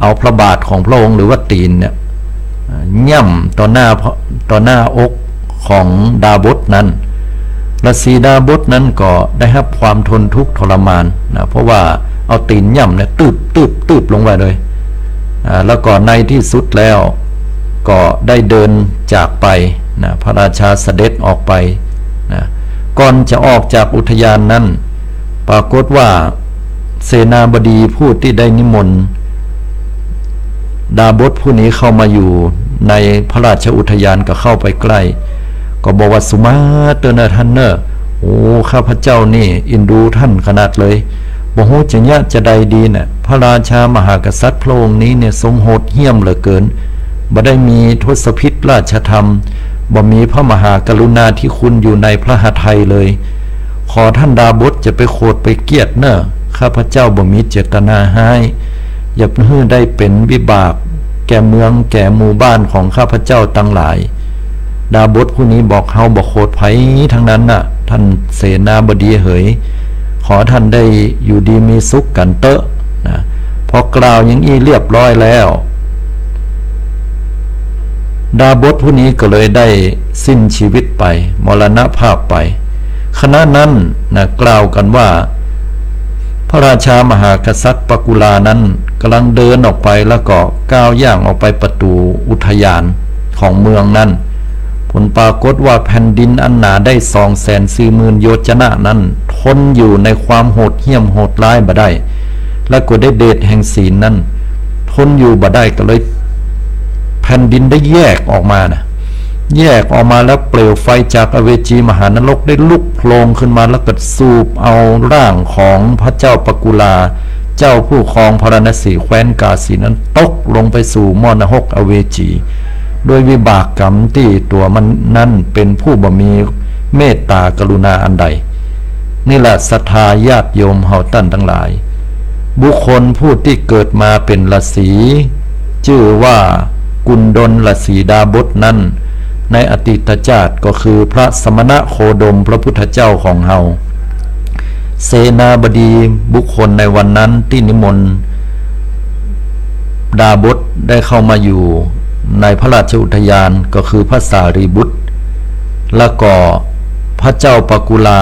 เอาพระบาทของพระองค์หรือว่าตี๋นเนี่ย อ่า ย่ำต่อหน้าพระ ต่อหน้าอกของดาบสนั้น ฤๅษีดาบสนั้นก็ได้ฮับความทนทุกข์ทรมานนะ เพราะว่าเอาตี๋นย่ำเนี่ย ตืบ ตืบ ตืบลงไปเลย อ่า แล้วก็ในตี้สุดแล้วก็ได้เดินจากไปนะ พระราชาเสด็จออกไปนะ ก่อนจะออกจากอุทยานนั้น ปรากฏว่าเสนาบดีผู้ตี้ได้นิมนต์ดาบสผู้นี้เข้ามาอยู่ในพระราชอุทยาน ก็เข้าไปใก้ ก็บอกว่า สุมาเต๊อะเน่อท่านเน่อ โอ้ ข้าพเจ้านี่เอ็นดูท่านขนาดเลย บ่ฮู้จะเยียะจะใดดีน่ะ พระราชามหากษัตริย์พระองค์นี้เนี่ยทรงโหดเหี้ยมเหลือเกิน บ่ได้มีทศพิธราชธรรม บ่มีพระมหากรุณาธิคุณอยู่ในพระหทัยเลย ขอท่านดาบสจะไปโขดไปเกลียดเน่อ ข้าพเจ้าบ่มีเจตนาฮ้าย อย่าหื้อได้เป๋นวิบากแก่เมืองแก่หมู่บ้านของข้าพเจ้าตังหลาย ดาบสผู้นี้บอก เฮาบ่โขดใผตังนั้นน่ะ ท่านเสนาบดีเหย ขอท่านได้อยู่ดีมีสุขกั๋นเต๊อะ นะ พอกล่าวอย่างอี้เรียบร้อยแล้ว ดาบสผู้นี้ก็เลยได้สิ้นชีวิตไป มรณภาพไป ขณะนั้นนะ กล่าวกั๋นว่า พระราชามหากษัตริย์ปกุลานั้นก๋ำลังเดินออกไป แล้วก็ก้าวย่างออกไปประตู๋อุทยานของเมืองนั้น ผลปรากฏว่าแผ่นดินอันหนาได้สองแสนสี่หมื่นโยชนะนั้น ทนอยู่ในความโหดเหี้ยมโหดร้ายบ่ได้ และก็ด้วยเดชแห่งศีลนั้น ทนอยู่บ่ได้ ก็เลย แผ่นดินได้แยกออกมานะ แยกออกมาแล้วเปลวไฟจากอเวจีมหานรกได้ลุกโพลงขึ้นมา แล้วก็สูบเอาร่างของพระเจ้าปกุลา เจ้าผู้ครองพาราณสีแคว้นกาสีนั้นตกลงไปสู่หม้อนรกอเวจี ด้วยวิบากกรรมตี้ตั๋วมันนั้นเป๋นผู้บ่มีเมตตากรุณาอันใด นี่แหละศรัทธาญาติโยมเฮาต้านตังหลาย บุคคลผู้ตี้เกิดมาเป๋นฤๅษี จื้อว่ากุณฑลฤๅษีดาบสนั้น ในอดีตจาติก็คือพระสมณโคดมพระพุทธเจ้าของเฮา เสนาบดีบุคคลในวันนั้นตี้นิมนต์ดาบสได้เข้ามาอยู่ในพระราชอุทยานก็คือพระสารีบุตร แล้วก็พระเจ้าปกุลา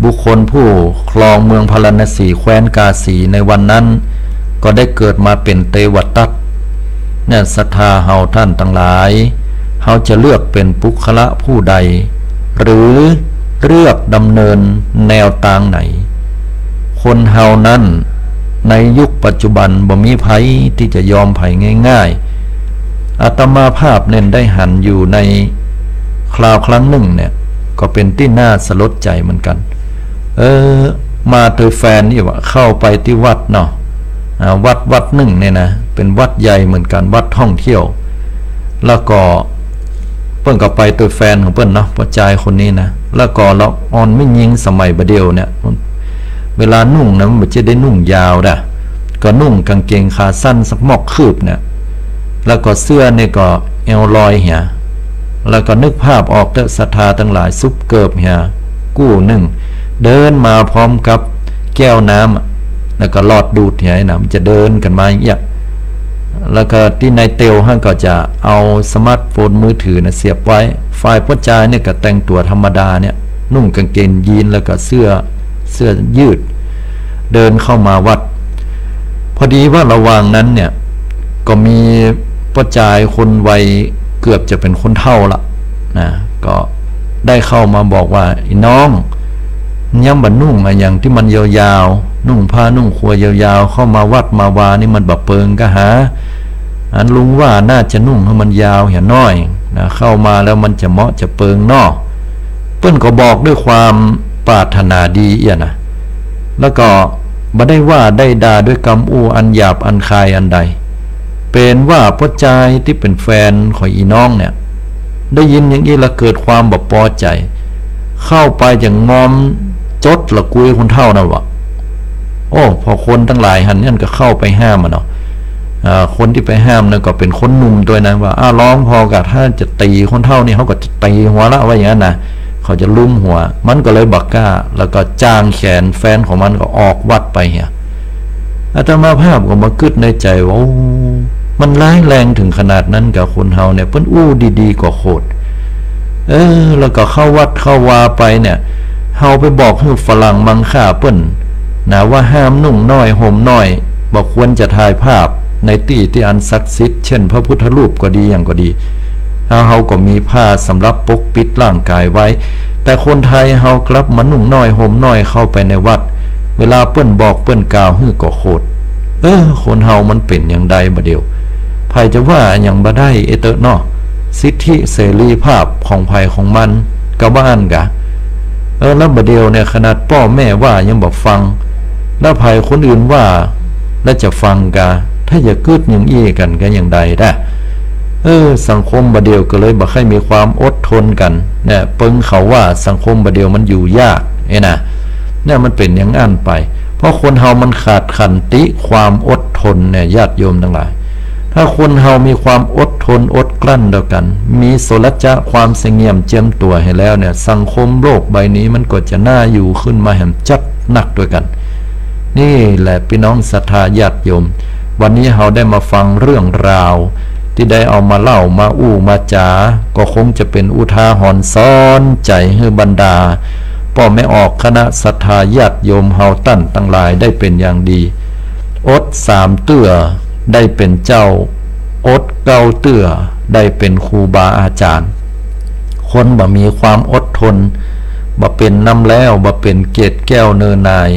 บุคคลผู้ครองเมืองพาราณสีแคว้นกาสีในวันนั้น ก็ได้เกิดมาเป๋นเตวทัต เนี่ย ศรัทธาเฮาต้านตังหลาย เฮาจะเลือกเป๋นบุคคละผู้ใด หรือเลือกดำเนินแนวตางไหน คนเฮานั้นในยุคปัจจุบันบ่มีใผตี้จะยอมใผง่ายๆ อาตมาภาพเน่นได้หันอยู่ในคราวครั้งนึ่งเนี่ย ก็เป๋นตี้น่าสลดใจ๋เหมือนกั๋น เออ มาโตยแฟนนี่หว่า เข้าไปตี้วัดเนาะ อ่า วัดวัดนึ่งเนี่ยนะ เป๋นวัดใหญ่เหมือนกั๋น วัดท่องเที่ยว แล้วก็เปิ้นก็ไปโตยแฟนของเปิ้นเนาะ ป้อจายคนนี้นะ แล้วก็ละอ่อนแม่ญิงสมัยบ่าเดี่ยวเนี่ย เวลานุ่งนะ มันบ่ใจ้ได้นุ่งยาวดะ ก็นุ่งก๋างเกงขาสั้นสักมอกคืบเนี่ย แล้วก็เสื้อนี่ก็แอวลอยเหีย แล้วก็นึกภาพออกเต๊อะ ศรัทธาตังหลาย ซุบเกิบเหีย กู้นึ่ง เดินมาพร้อมกับแก้วน้ำอะ แล้วก็หลอดดูดเหียนะ มันจะเดินกั๋นมาอย่างเงี้ย แล้วก็ตี้ในเตียวหั้นก็จะเอาสมาร์ทโฟนมือถือนะเสียบไว้ ฝ่ายป้อจายเนี่ยก็แต่งตั๋วธรรมดาเนี่ย นุ่งก๋างเกงยีนส์แล้วก็เสื้อ เสื้อยืด เดินเข้ามาวัด พอดีว่าระหว่างนั้นเนี่ย ก็มีป้อจายคนวัยเกือบจะเป๋นคนเฒ่าละนะ ก็ได้เข้ามาบอกว่า "อีน้อง ยังบ่นุ่งอะหยังตี้มันยาวๆ นุ่งผ้านุ่งครัวยาวๆ เข้ามาวัดมาวานี่มันบ่เปิงกาหา อันลุงว่าน่าจะนุ่งหื้อมันยาวเหียน้อยนะ เข้ามาแล้วมันจะเหมาะจะเปิงเนาะ" เปิ้นก็บอกด้วยความปรารถนาดีเอี้ยนะ แล้วก็บ่ได้ว่าได้ด่าด้วยกำอู้อันหยาบอันคายอันใด เป๋นว่าป้อจายตี้เป๋นแฟนของอีน้องเนี่ย ได้ยินอย่างอี้แล้วเกิดความบ่ปอใจ๋ เข้าไปจะงอมจดละกุยคนเฒ่านั่นหว่า โอ้ พอคนตังหลายหันเนี่ยก็เข้าไปห้ามอะเนาะ อ่า คนตี้ไปห้ามนั่นก็เป๋นคนหนุ่มตวยนะ ว่า "อ้าว ลองผ่อก่ะ ถ้าจะตี๋คนเฒ่านี่ เฮาก็จะตี๋หัวละ" ว่าอย่างนั้นนะ เขาจะลุมหัว มันก็เลยบ่กล้า แล้วก็จ้างแขนแฟนของมันก็ออกวัดไปเหีย อาตมาภาพก็มากึ๊ดในใจ๋ว่า โอ้ มันร้ายแรงเถิงขนาดนั้นกา คนเฮาเนี่ย เปิ้นอู้ดีๆ ก็โขด เออ แล้วก็เข้าวัดเข้าวาไปเนี่ย เฮาไปบอกหื้อฝรั่งมังค่าเปิ้นนะ ว่าห้ามนุ่งน้อยห่มน้อย บ่ควรจะถ่ายภาพในตี้ตี้อันศักดิ์สิทธิ์ เช่นพระพุทธรูปก็ดี หยังก็ดี แล้วเฮาก็มีผ้าสำหรับปกปิดร่างกายไว้ แต่คนไทยเฮากลับมานุ่งน้อยห่มน้อยเข้าไปในวัด เวลาเปิ้นบอกเปิ้นกล่าวหื้อก็โขด เออ คนเฮามันเป๋นอย่างใดบ่าเดี่ยว ใผจะว่าหยังบ่ได้เอเต๊อะเนาะ สิทธิเสรีภาพของใผของมัน กาว่าอั้นกา เออ แล้วบ่าเดี่ยวเนี่ย ขนาดป้อแม่ว่ายังบ่ฟัง แล้วใผคนอื่นว่า แล้วจะฟังกา ถ้าจะกึ๊ดอย่างอี้กั๋นก็อย่างใดดะ เออ สังคมบ่าเดี่ยวก็เลยบ่ใค่มีความอดทนกั๋น เนี่ย เปิงเขาว่าสังคมบ่าเดี่ยวมันอยู่ยาก เอ้ยนะ เนี่ย มันเป๋นอย่างอั้นไป เพราะคนเฮามันขาดขันติความอดทนเนี่ย ญาติโยมตังหลาย ถ้าคนเฮามีความอดทนอดกลั้นตวยกั๋น มีโสรจะความสงบเจียมตั๋วหื้อแล้วเนี่ย สังคมโลกใบนี้มันก็จะน่าอยู่ขึ้นมาแหมจัดนักตวยกั๋น นี่แหละปี้น้องศรัทธาญาติโยม วันนี้เฮาได้มาฟังเรื่องราวตี้ได้เอามาเล่ามาอู้มาจ๋า ก็คงจะเป๋นอุทาหรณ์สอนใจ๋หื้อบรรดาป้อแม่ออกคณะศรัทธาญาติโยมเฮาต้านตังหลายได้เป๋นอย่างดี อดสามเตื้อได้เป๋นเจ้า อดเก้าเตื้อได้เป๋นครูบาอาจ๋ารย์ คนบ่มีความอดทน บ่เป๋นน้ำแล้ว บ่เป๋นเกล็ดแก้วเนอนาย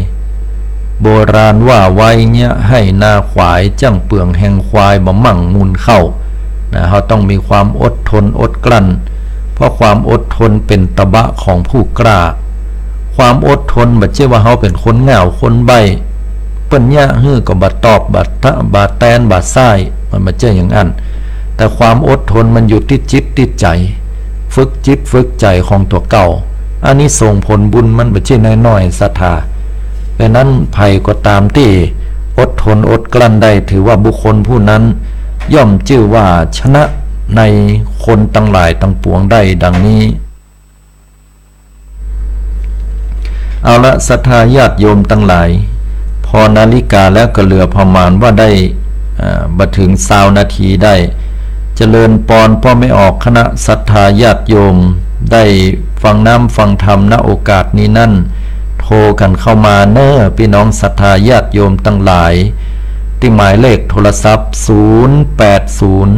โบราณว่าไว้เยียะไฮ่นาขวาย จั้งเปืองแฮงควายบ่มั่งมูลข้าว นะ เฮาต้องมีความอดทนอดกลั้น เพราะความอดทนเป๋นตบะของผู้กล้า ความอดทนบ่ใจ้ว่าเฮาเป๋นคนเหงาคนใบ้ เปิ้นเยียะหื้อก็บ่ตอบ บ่ตะ บ่แตน บ่ใซ้ มันบ่ใจ้อย่างอั้น แต่ความอดทนมันอยู่ตี้จิตตี้ใจ๋ ฝึกจิตฝึกใจ๋ของตั๋วเก่า อานิสงส์ผลบุญมันบ่ใจ้น้อยๆ ศรัทธา เป๋นนั้นใผก็ต๋ามตี้อดทนอดกลั้นได้ ถือว่าบุคคลผู้นั้นย่อมจื้อว่าชนะในคนตังหลายตังปวงได้ดังนี้ เอาละ ศรัทธาญาติโยมตังหลาย ผ่อนาฬิกาแล้วก็เหลือประมาณว่าได้ อ่า บ่เถิงซาวนาทีได้ เจริญปอนป้อแม่ออกคณะศรัทธาญาติโยม ได้ฟังน้ำฟังธรรม ณ โอกาสนี้นั้น โทรกั๋นเข้ามาเน่อ ปี้น้องศรัทธาญาติโยมตังหลาย ตี้หมายเลขโทรศัพท์ ศูนย์แปดศูนย์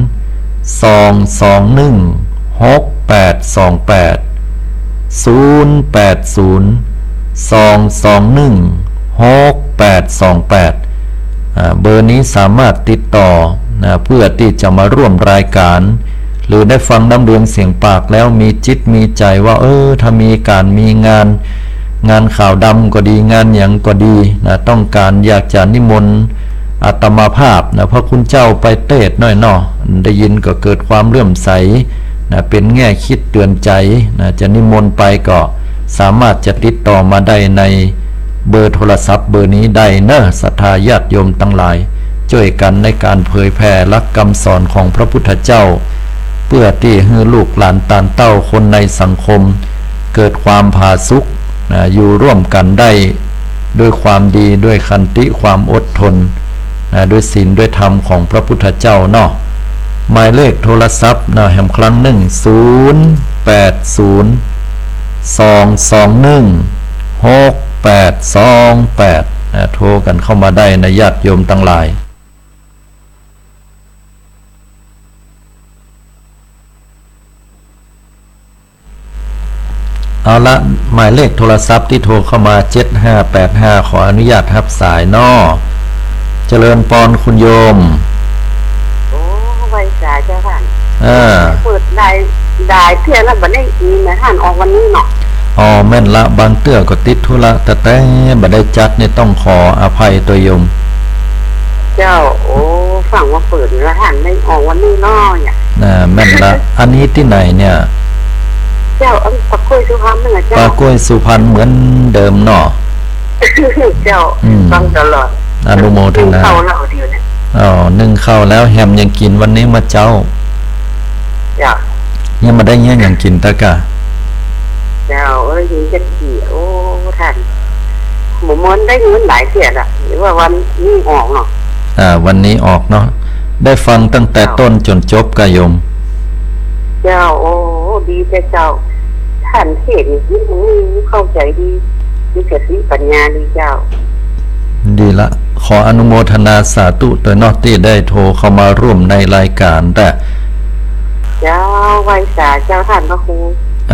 สองสองหนึ่ง หกแปดสองแปด ศูนย์แปดศูนย์ สองสองหนึ่ง หกแปดสองแปด อ่า เบอร์นี้สามารถติดต่อ นะ เพื่อตี้จะมาร่วมรายก๋าน หรือได้ฟังน้ำเรืองเสียงปากแล้วมีจิตมีใจ๋ว่า เออ ถ้ามีก๋านมีงาน งานขาวดำก็ดี งานหยังก็ดี นะ ต้องก๋านอยากจะนิมนต์อาตมาภาพ นะ พระคุณเจ้าไปเตสน์หน้อยเนาะ ได้ยินก็เกิดความเลื่อมใส นะ เป๋นแง่คิดเตือนใจ๋ นะ จะนิมนต์ไปก็สามารถจะติดต่อมาได้ในเบอร์โทรศัพท์เบอร์นี้ได้เน่อ ศรัทธาญาติโยมตังหลาย จ้วยกั๋นในก๋านเผยแผ่หลักกำสอนของพระพุทธเจ้า เปื้อตี้หื้อลูกหลานต้านเต้าคนในสังคม เกิดความผาสุก นะ อยู่ร่วมกั๋นได้ด้วยความดี ด้วยขันติความอดทน นะ ด้วยศีลด้วยธรรมของพระพุทธเจ้าเนาะ หมายเลขโทรศัพท์นะ แหมครั้งนึ่ง ศูนย์แปดศูนย์ สองสองหนึ่ง หกแปดสองแปด นะ โทรกั๋นเข้ามาได้นะ ญาติโยมตังหลาย เอาละ หมายเลขโทรศัพท์ตี้โทรเข้ามา เจ็ดห้าแปดห้า ขออนุญาตฮับสายเนาะ เจริญปอนคุณโยม โอ้ ไหว้สาเจ้าต้าน เออ เปิดได้ ได้เตื้อแล้วบ่ได้ยินนะต้าน ออกวันนี้เนาะ อ๋อ แม่นละ บางเตื้อก็ติดธุระ แต่ แต่บ่ได้จัดนี่ต้องขออภัยตวยโยม เจ้า โอ้ ฟังว่าเปิดแล้วต้าน ได้ออกวันนี้เนาะเนี่ย อ่า แม่นละ อันนี้ตี้ไหนเนี่ย เจ้า อันปากกล้วยสุพรรณนั่นแหละเจ้า ปากกล้วยสุพรรณเหมือนเดิมเนาะ เจ้า อืม ฟังตลอด อนุโมทนา นึ่งข้าวแล้วเดี๋ยวเนี่ย อ๋อ นึ่งข้าวแล้ว แหมหยังกิ๋นวันนี้เมื่อเจ๊า เจ้า ยังบ่ได้เยียะหยังกิ๋นตะกะ เจ้า เอ้ย ยังจะกิ๋น โอ้ ต้าน บ่ม่วนได้ยินหลายเตื้อละ หรือว่าวันนี้ออกเนาะ อ่า วันนี้ออกเนาะ ได้ฟังตั้งแต่ เจ้า ต้นจ๋นจบกะโยม เจ้า โอ้ ดีแต๊เจ้า ต้านเทศน์นี่ เข้าใจ๋ดี มีสติปัญญาดีเจ้า ดีละ ขออนุโมทนาสาธุตวยเนาะ ตี้ได้โทรเข้ามาร่วมในรายก๋านแต๊ เจ้า ไหว้สาเจ้าต้านพระครู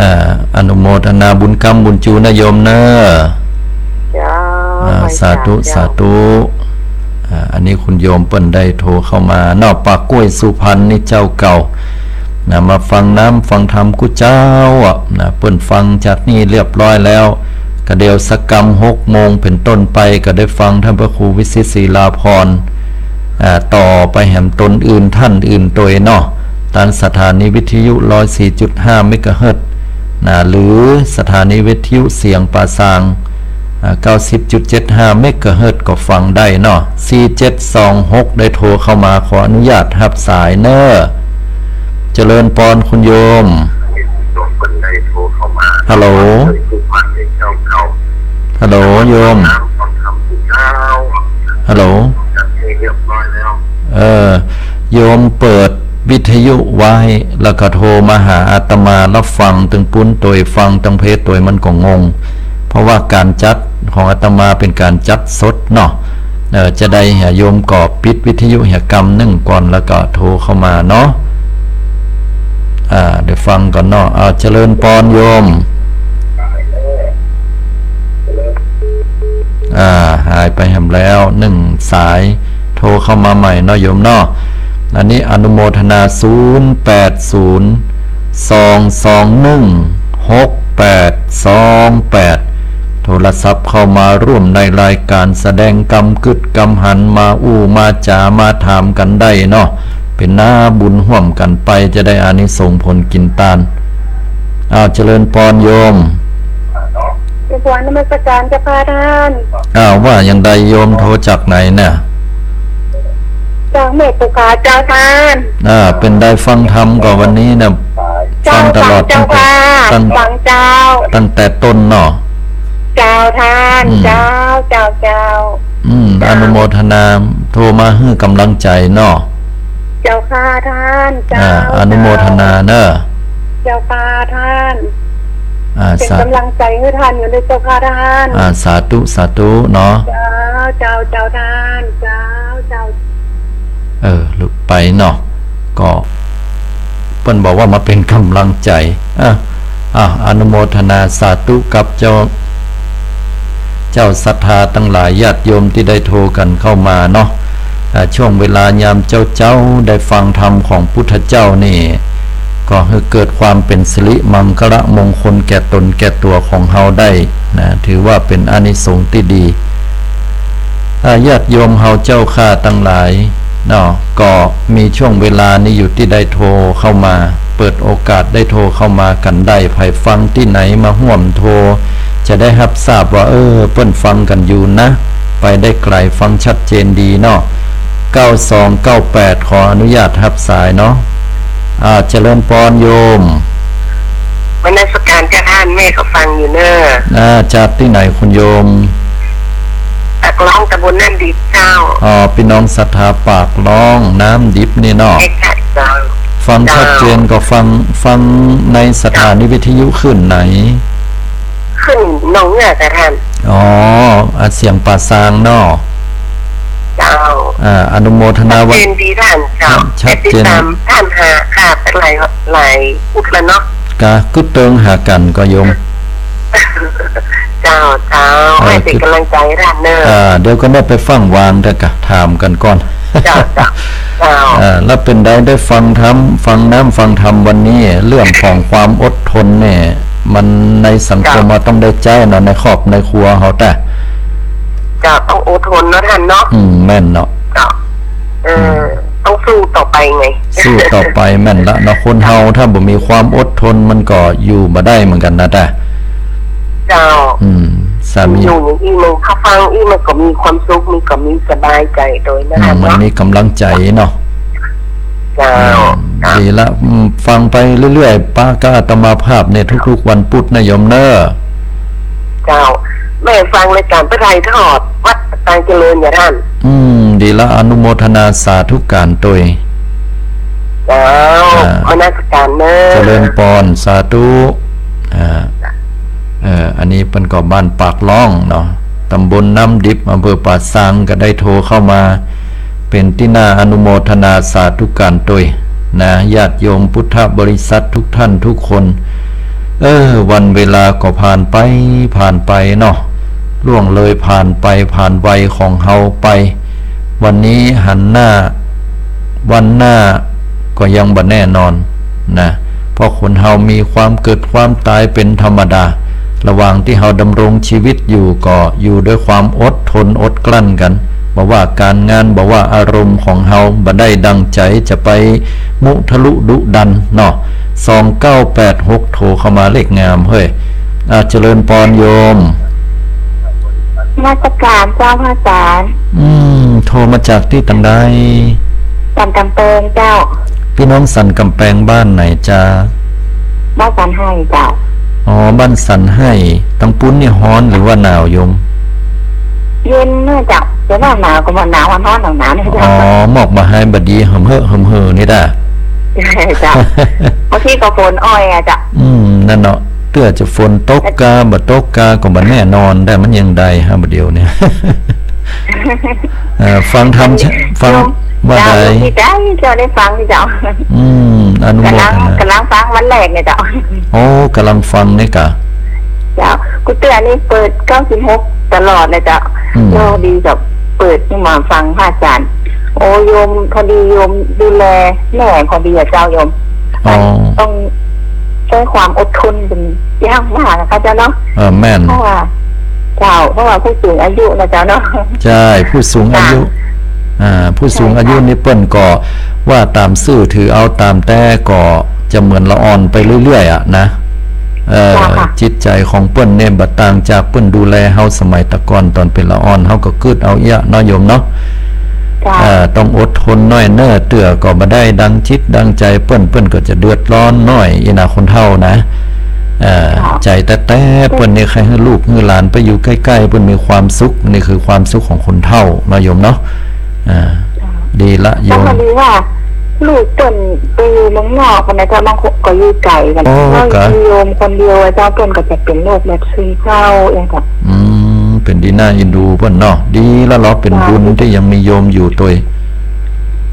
อ่า อนุโมทนาบุญกำบุญจูนะโยมเน่อ เจ้า อ่า ไหว้สา สาธุ เจ้า สาธุ อ่า อันนี้คุณโยมเปิ้นได้โทรเข้ามาเนาะ ปากกล้วยสุพรรณนี่เจ้าเก่า นะ มาฟังน้ำฟังธรรมกู้เจ้าอะ นะ เปิ้นฟังจากนี่เรียบร้อยแล้ว ก็เดี๋ยวสักกำหกโมงเป๋นต้นไป ก็ได้ฟังต้านพระครูวิชิตศรีลาภรณ์ อ่า ต่อไปแหมตนอื่นต้านอื่นตวยเนาะ ตางสถานีวิทยุร้อยสี่จุดห้าเมกะเฮิรตซ์ นะ หรือสถานีวิทยุเสียงป่าซาง อ่า เก้าสิบจุดเจ็ดห้าเมกะเฮิรตซ์ก็ฟังได้เนาะ สี่เจ็ดสองหก ได้โทรเข้ามา ขออนุญาตฮับสายเน่อ เจริญปอนคุณโยม ฮัลโหล ฮัลโหลโยม ฮัลโหล เออ โยมเปิดวิทยุไว้ แล้วก็โทรมาหาอาตมา แล้วฟังตึงปู๊นตวย ฟังตึงเพจตวย มันก็งง เพราะว่าก๋านจัดของอาตมาเป๋นก๋านจัดสดเนาะ เออ จะใดเหีย โยมก็ปิดวิทยุเหียกำนึ่งก่อน แล้วก็โทรเข้ามาเนาะ อ่า เดี๋ยวฟังก่อนเนาะ อ่า เจริญปอนโยม อ่า หายไปแหมแล้วนึ่งสาย โทรเข้ามาใหม่เนาะโยมเนาะ อันนี้อนุโมทนา ศูนย์แปดศูนย์ สองสองหนึ่ง หกแปดสองแปด โทรศัพท์เข้ามาร่วมในรายการ แสดงกำกึ๊ดกำหัน มาอู้มาจ๋า มาถามกั๋นได้เนาะ เป๋นนาบุญฮ่วมกั๋นไป จะได้อานิสงส์ผลกิ๋นตาน อ้าว เจริญปอนโยม เจริญปอนนมัสก๋านเจ้าค่ะต้าน อ้าว ว่าอย่างใดโยม โทรจากไหนเนี่ย จากแม่ปุกาเจ้าต้าน อ่า เป๋นใดฟังธรรมก่อวันนี้เนี่ย เจ้า ฟังตลอด ฟังเจ้า ตั้งแต่ ค่ะ ตั้ง ฟังเจ้า ตั้งแต่ต้นเนาะ เจ้าต้าน อืม เจ้า เจ้า เจ้า อืม เจ้า อนุโมทนา โทรมาหื้อกำลังใจ๋เนาะ เจ้าค่ะต้าน เจ้า อ่า อนุโมทนาเน่อ เจ้าค่ะต้าน อ่า เป๋น สา ก๋ำลังใจ๋หื้อต้านอยู่เน่อเจ้าค่ะต้าน อ่า สาธุ สาธุเนาะ เจ้า เจ้า เจ้าต้าน เจ้า เจ้า เออ หลุดไปเนาะ ก็เปิ้นบอกว่ามาเป๋นก๋ำลังใจ๋ อ่ะ อ่ะ อนุโมทนาสาธุกับเจ้า เจ้าศรัทธาตังหลาย ญาติโยมตี้ได้โทรกั๋นเข้ามาเนาะ อ่า ช่วงเวลายามเจ๊าๆ ได้ฟังธรรมของพุทธเจ้านี่ ก็หื้อเกิดความเป๋นสิริมังคละมงคลแก่ต๋นแก่ตั๋วของเฮาได้นะ ถือว่าเป๋นอานิสงส์ตี้ดี อ่า ญาติโยมเฮาเจ้าข้าตังหลายเนาะ ก็มีช่วงเวลานี้อยู่ตี้ได้โทรเข้ามา เปิดโอกาสได้โทรเข้ามากั๋นได้ ใผฟังตี้ไหนมาฮ่วมโทร จะได้ฮับทราบว่า เออ เปิ้นฟังกั๋นอยู่นะ ไปได้ไก๋ ฟังชัดเจนดีเนาะ เก้าสองเก้าแปด ขออนุญาตฮับสายเนาะ อ่า เจริญปอนโยม นมัสก๋านเจ้าต้าน แม่ก็ฟังอยู่เน่อ อ่า จากตี้ไหนคุณโยม ปากล่อง ต๋ำบลน้ำดิบเจ้า อ๋อ ปี้น้องศรัทธาปากล่องน้ำดิบนี่เนาะ ใจ้ค่ะเจ้า ฟังชัดเจน เจ้า ก็ฟัง ฟังในสถานีวิทยุคลื่นไหน คลื่นหนองเงือกค่ะต้าน อ๋อ อ่ะ เสียงป่าซางเนาะ เจ้า อ่า อนุโมทนา ชัดเจนดีต้านเจ้า ชัดเจน แอดติดต๋ามต้านหาค่ะ หลาย หลายอุดแล้วเนาะ กะกึ๊ดเติงหากั๋นก่อโยม เจ้า เจ้า เออ หื้อเป๋นก๋ำลังใจ๋ต้านเน่อ อ่า เดี๋ยวก็ได้ไปฟั่งวางเต๊อะกะ ถามกั๋นก่อน เจ้า เจ้า เจ้า อ่า แล้วเป๋นใดได้ฟังธรรม ฟังน้ำฟังธรรมวันนี้ เรื่องของความอดทนเนี่ย มันในสังคม เจ้า เฮาต้องได้ใจ๊เนาะ ในครอบในครัวเฮาแต่ เจ้า ต้องอดทนเนาะต้านเนาะ อืม แม่นเนาะ เจ้า เออ อืม ต้องสู้ต่อไปไง สู้ต่อไปแม่นละเนาะ คนเฮาถ้าบ่มีความอดทนมันก็อยู่บ่ได้เหมือนกั๋นนะแต่ เจ้า อืม สามี อยู่อย่างอี้มัน ถ้าฟังอี้มันก็มีความสุข มันก็มีสบายใจ๋โดยนะ อืม มัน เนาะ มีก๋ำลังใจ๋เนาะ เจ้า อืม เจ้า ดีละ อืม ฟังไปเรื่อยๆ ปะกับอาตมาภาพเนี่ยทุกๆวันพุธนะโยมเน่อ เจ้า แม่ฟังรายก๋านพระไตรทอดวัดตางเจริญอย่าต้าน อืม ดีละ อนุโมทนาสาธุก๋านตวย เจ้า อ่า นมัสก๋านเน่อ เจริญปอน สาธุ อ่า เอ่อ อันนี้เปิ้นก็บ้านปากล่องเนาะ ต๋ำบลน้ำดิบ อำเภอป่าซาง ก็ได้โทรเข้ามา เป๋นตี้น่าอนุโมทนาสาธุก๋านตวยนะ ญาติโยมพุทธบริษัททุกท่านทุกคน เออ วันเวลาก็ผ่านไป ผ่านไปเนาะ ล่วงเลยผ่านไป ผ่านวัยของเฮาไป วันนี้หันหน้า วันหน้าก็ยังบ่แน่นอนนะ เพราะคนเฮามีความเกิดความต๋ายเป๋นธรรมดา ระหว่างตี้เฮาดำรงชีวิตอยู่ก็อยู่ด้วยความอดทนอดกลั้นกั๋น บ่ว่าก๋านงาน บ่ว่าอารมณ์ของเฮาบ่ได้ดังใจ๋ จะไปมุทะลุดุดันเนาะ สองเก้าแปดหก โทรเข้ามา เลขงามเฮ้ย อ่า เจริญปอนโยม นมัสการเจ้าพระอาจารย์ อืม โทรมาจากตี้ตังใด สันกำแปงเจ้า ปี้น้องสันกำแปงบ้านไหนจ๊ะ บ้านสันไห่เจ้า อ๋อ บ้านสันไห่ ตังปู๊นนี่ฮ้อนหรือว่าหนาวโยม เย็นเนาะเจ้า แต่ว่าหนาวก็บ่หนาว ฮ้อนๆ หนาวๆ เนี่ยเจ้า อ๋อ หมอกบ่หายบ่ดี หึมเหิมหึมเหิมนี่ด้า เจ้า บางทีก็ฝนอ่อยอะเจ้า อืม นั่นเนาะ เตื้อจะฝนตกกา บ่ตกกา ก็บ่แน่นอนได้ มันยังใดฮะ บ่าเดี่ยวเนี่ย เอ่อ ฟังธรรม ฟัง โยม ว่า เจ้า ใด โยมดีใจ๋เจ้าได้ฟังเจ้า อืม อนุโมทนา ก๋ำลัง ก๋ำลังฟังวันแรกเนี่ยเจ้า โอ้ ก๋ำลังฟังเนี่ยกะ เจ้า กูเตื้อนี่เปิดเก้าสิบหกตลอดเลยเจ้า อืม โชคดีกับเปิดขึ้นมาฟังพระอาจารย์ โอ้ โยม พอดีโยมดูแลแม่พอดีอะเจ้าโยม อ๋อ มันต้องใช้ความอดทนเป็นอย่างมากนะคะเจ้าเนาะ เออ แม่น เพราะว่า เจ้า เพราะว่าผู้สูงอายุนะเจ้าเนาะ ใช่ ผู้สูงอายุ ค่ะ อ่า ผู้สูงอายุ ใช่ค่ะ นี่เปิ้นก็ว่าต๋ามซื่อถือเอาต๋ามแต๊ก็จะเหมือนละอ่อนไปเรื่อยๆ อะนะ เอ่อ เจ้าค่ะ จิตใจ๋ของเปิ้นเนี่ยบ่ต่างจากเปิ้นดูแลเฮาสมัยตะก่อนต๋อนเป๋นละอ่อน เฮาก็กึ๊ดเอาเอี้ยเนาะโยมเนาะ เจ้า เอ่อ ต้องอดทนหน้อยเน่อ เตื้อก็บ่ได้ดังจิตดังใจ๋เปิ้น เปิ้นก็จะเดือดร้อนหน้อย อี้นาคนเฒ่านะ เอ่อ เจ้า ใจ๋แต๊ๆ เปิ้นนี่ใค่หื้อลูกหื้อหลานไปอยู่ใก้ๆ เปิ้นมีความสุข นี่คือความสุขของคนเฒ่าเนาะโยมเนาะ อ่า ดีละโยม แล้วพอดีว่าลูกเปิ้นไปอยู่เมืองนอก คนนั้นเจ้า บางคนก็อยู่ไก๋กั๋น โอ้ แล้ว กะ มีโยมคนเดียวอะเจ้า เปิ้นก็จะเป๋นโรคแบบซึมเศร้าอย่างเงี้ย อืม เป๋นดีน่าเอ็นดูเปิ้นเนาะ ดีละเลาะ เป๋น เจ้า บุญตี้ยังมีโยมอยู่ตวย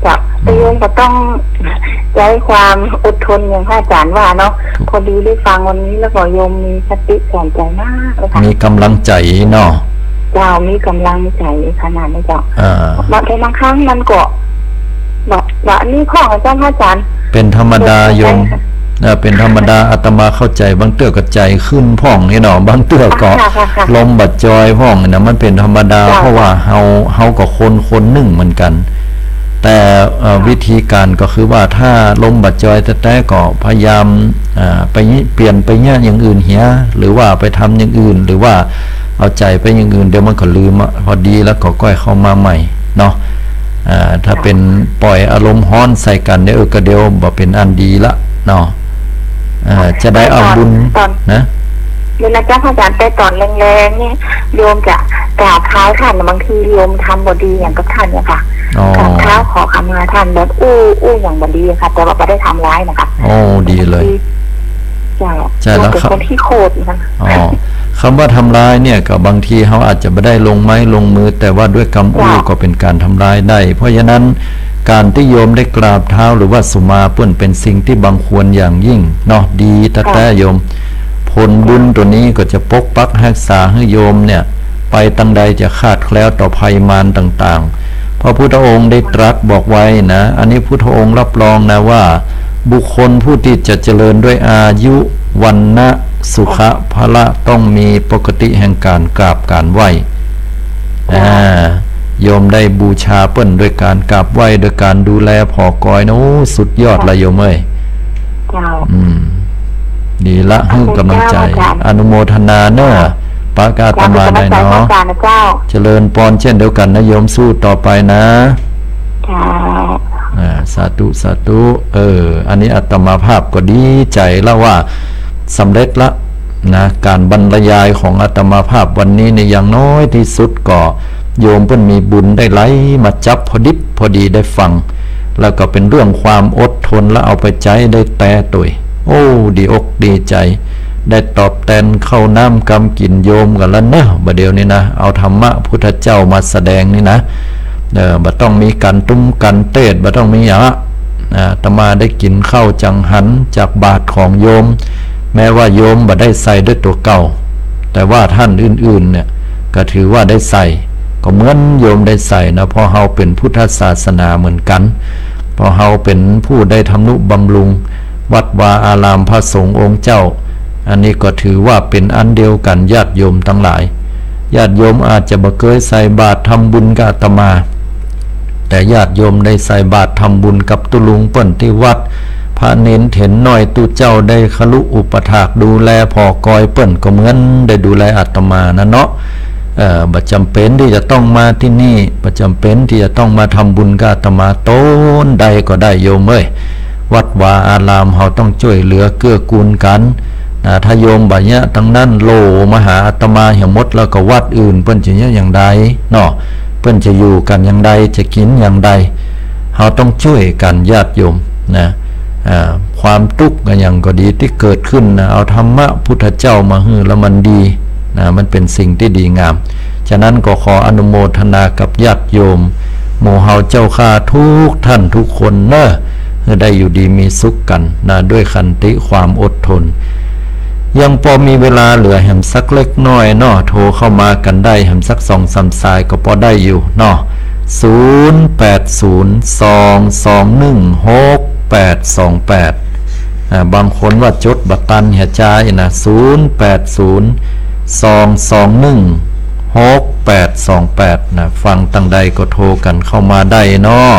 เจ้า อืม แต่โยมก็ต้องใช้ความอดทนอย่างพระอาจารย์ว่าเนาะ ถูก พอดีได้ฟังวันนี้แล้วก็โยมมีสติสอนใจ๋มากเลยค่ะ มีก๋ำลังใจ๋เนาะ เจ้า มีก๋ำลังใจ๋ขนาดนี้เจ้า อ่า บางทีบางครั้งมันก็ บ่ บ่ อันนี้ข้องอะเจ้าพระอาจารย์ เป๋นธรรมดาโยม เป๋นธรรมดา เอ่อ เป๋นธรรมดา อาตมาเข้าใจ๋ บางเตื้อก็ใจ๋ขึ้นพ่องนี่เนาะ บางเตื้อก็ อ่า ค่ะ ค่ะ ค่ะ ลมบ่จอยพ่องนะ มันเป๋นธรรมดา เจ้า เพราะว่าเฮา เฮาก็คนคนนึ่งเหมือนกั๋น แต่ เอ่อ ค่ะ วิธีก๋านก็คือว่าถ้าลมบ่จอยแต๊ๆ ก็พยายาม อ่า ไปเปลี่ยนไปเยียะอย่างอื่นเหีย หรือว่าไปทำอย่างอื่น หรือว่าเอาใจ๋ไปอย่างอื่น เดี๋ยวมันก็ลืมอะ พอดีแล้วก็ก้อยเข้ามาใหม่เนาะ อ่า ถ้า ค่ะ เป๋นปล่อยอารมณ์ฮ้อนใส่กั๋นเนี่ย เออ ก็เดี๋ยวบ่เป๋นอันดีละเนาะ อ่า จะได้เอาบุญ ต๋อน นะ เดี๋ยวนะเจ้าพระอาจารย์ แต่ต๋อนแลงๆ นี่โยมจะกราบเท้าต้าน บางทีโยมทำบ่ดีอย่างกับต้านเนี่ยค่ะ อ๋อ กราบเท้าขอขมาต้านแบบอู้ อู้อย่างบ่ดีอะค่ะ แต่ว่าบ่ได้ทำร้ายนะคะ โอ้ ดีเลย บางที เจ้า ใช่แล้ว โยมเป๋น ครับ คนขี้โขดนะคะ อ๋อ กำว่าทำร้ายเนี่ย ก็บางทีเฮาอาจจะบ่ได้ลงไม้ลงมือ แต่ว่าด้วยกำอู้ เจ้า ก็เป๋นก๋านทำร้ายได้ เพราะฉะนั้น ก๋านตี้โยมได้กราบเท้าหรือว่าสุมาเปิ้นเป๋นสิ่งตี้บังควรอย่างยิ่งเนาะ ดีแต๊ๆ ค่ะ โยม ผลบุญ ค่ะ ตั๋วนี้ก็จะปกปักฮักษาหื้อโยมเนี่ย ไปตางใดจะขาดแคล้วต่อภัยมารต่างๆ พระพุทธองค์ได้ตรัสบอกไว้นะ อันนี้พุทธองค์รับรองนะว่า บุคคลผู้ตี้จะเจริญด้วยอายุ วรรณะ สุขะ พละ ต้องมีปกติแห่งก๋านกราบก๋านไหว้ อ่า โยมได้บูชาเปิ้นด้วยก๋านกราบไหว้ ด้วยก๋านดูแลผ่อกอยนะ โอ้ สุดยอดละโยมเอ้ย เจ้า อืม ดีละ หื้อกำลังใจ๋ ขอบคุณเจ้า อาจารย์ อนุโมทนาเน้อ ปะกับอาตมาได้เนาะ เจ้า เป๋นก๋ำลังใจ๋ เจ้า เจริญปอนเจ้นเดียวกั๋นนะโยม สู้ต่อไปนะ เจ้า อ่า สาธุ สาธุ เออ อันนี้อาตมาภาพก็ดีใจ๋ละว่า สำเร็จละนะ ก๋านบรรยายของอาตมาภาพวันนี้เนี่ย อย่างน้อยตี้สุดก็โยมเปิ้นมีบุญได้ไหลมาจับพอดิบพอดีได้ฟัง แล้วก็เป๋นเรื่องความอดทน แล้วเอาไปใจ๊ได้แต๊ตวย โอ้ ดีอกดีใจ๋ ได้ตอบแตนข้าวน้ำกำกิ๋นโยมกั๋นแล้วเนาะ บ่าเดี่ยวนี้นะ เอาธรรมะพุทธเจ้ามาแสดงนี่นะ เออ บ่ต้องมีก๋านตุ้มก๋านเตศน์ บ่ต้องมีหยังอะ อาตมาได้กิ๋นข้าวจังหันจากบาตรของโยม แม้ว่าโยมบ่ได้ใส่ด้วยตั๋วเก่า แต่ว่าต้านอื่นๆ เนี่ย ก็ถือว่าได้ใส่ ก็เหมือนโยมได้ใส่นะ เพราะเฮาเป๋นพุทธศาสนาเหมือนกั๋น เพราะเฮาเป๋นผู้ได้ทำนุบำรุงวัดวาอารามพระสงฆ์องค์เจ้า อันนี้ก็ถือว่าเป๋นอันเดียวกั๋น ญาติโยมตังหลาย ญาติโยมอาจจะบ่เกยใส่บาตรทำบุญกับอาตมา แต่ญาติโยมได้ใส่บาตรทำบุญกับตุ๊ลุงเปิ้นตี้วัด พระเณรเถรน้อยตุ๊เจ้าได้คฤอุปถากดูแลผ่อกอยเปิ้นก็เหมือนได้ดูแลอาตมานั่นเนาะ เอ่อ บ่จ๋ำเป๋นตี้จะต้องมาตี้นี่ บ่จ๋ำเป๋นตี้จะต้องมาทำบุญกับอาตมา ตนใดก็ได้โยมเอ้ย วัดวาอารามเฮาต้องจ้วยเหลือเกื้อกูลกั๋น นะ ถ้าโยมบ่เยียะตังนั้น โหล่มาหาอาตมาเหียหมด แล้วก็วัดอื่นเปิ้นจะเยียะอย่างใดเนาะ เปิ้นจะอยู่กั๋นอย่างใด จะกิ๋นอย่างใด เฮาต้องจ้วยกั๋นญาติโยมนะ อ่า ความตุ๊กข์อะหยังก็ดีตี้เกิดขึ้นนะ เอาธรรมะพุทธเจ้ามาหื้อแล้วมันดีนะ มันเป๋นสิ่งตี้ดีงาม ฉะนั้นก็ขออนุโมทนากับญาติโยมหมู่เฮาเจ้าข้าทุกท่านทุกคนเนาะ หื้อได้อยู่ดีมีสุขกั๋นนะ ด้วยขันติความอดทน ยังปอมีเวลาเหลือแหมสักเล็กน้อยเนาะ โทรเข้ามากั๋นได้แหมสักสองสามสายก็ปอได้อยู่เนาะ ศูนย์แปดศูนย์ สองสองหนึ่ง หกแปดสองแปด อ่า บางคนว่าจดบ่ตันเหียจาอี้นะ ศูนย์แปดศูนย์ สองสองหนึ่ง หกแปดสองแปด นะ ฟังตังใดก็โทรกั๋นเข้ามาได้เนาะ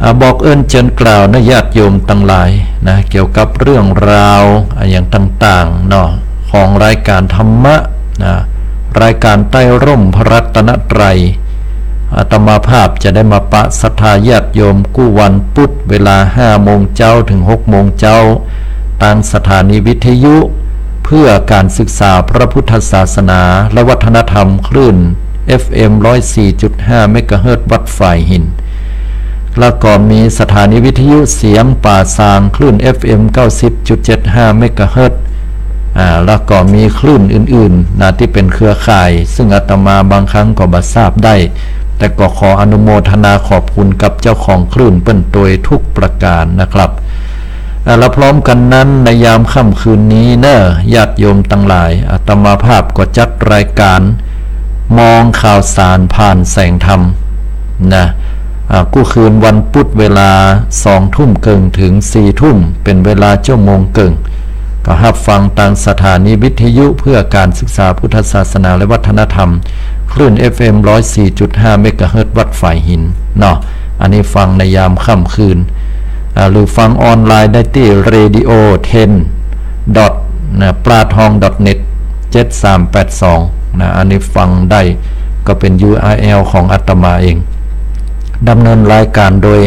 อ่า บอกเอิ้นเจิญกล่าวนะญาติโยมตังหลายนะ เกี่ยวกับเรื่องราวอะหยังต่างๆ เนาะ ของรายการธรรมะนะ รายการใต้ร่มพระรัตนตรัย อาตมาภาพจะได้มาปะศรัทธาญาติโยมกู้วันปุธเวลาห้าโมงเจ๊าเถิงหกโมงเจ๊า ตางสถานีวิทยุเพื่อการศึกษาพระพุทธศาสนาและวัฒนธรรมคลื่น เอฟเอ็ม ร้อยสี่จุดห้า เมกะเฮิรตซ์วัดฝายหิน แล้วก็มีสถานีวิทยุเสียงป่าซางคลื่น เอฟเอ็ม เก้าสิบจุดเจ็ดห้า เมกะเฮิรตซ์ อ่า แล้วก็มีคลื่นอื่นๆ นะ ตี้เป๋นเครือข่าย ซึ่งอาตมาบางครั้งก็บ่ทราบได้ แต่ก็ขออนุโมทนาขอบคุณกับเจ้าของคลื่นเปิ้นตวยทุกประการนะครับ อ่า และพร้อมกั๋นนั้น ในยามค่ำคืนนี้เนาะ ญาติโยมตังหลาย อาตมาภาพก็จัดรายการมองข่าวสารผ่านแสงธรรมนะ อ่า กู้คืนวันปุธเวลาสองทุ่มเกิ่งเถิงสี่ทุ่ม เป๋นเวลาเจ๊าโมงเกิ่ง ก็ฮับฟังตางสถานีวิทยุเพื่อการศึกษาพุทธศาสนาและวัฒนธรรม คลื่น เอฟเอ็ม ร้อยสี่จุดห้า เมกะเฮิรตซ์วัดฝายหินเนาะ อันนี้ฟังในยามค่ำคืน อ่า หรือฟังออนไลน์ได้ตี้ เรดิโอเท็น ดอท นะ ปลาทอง ดอทเน็ต เจ็ดสามแปดสอง นะ อันนี้ฟังได้ ก็เป๋น ยูอาร์แอล ของอาตมาเอง ดำเนินรายการโดย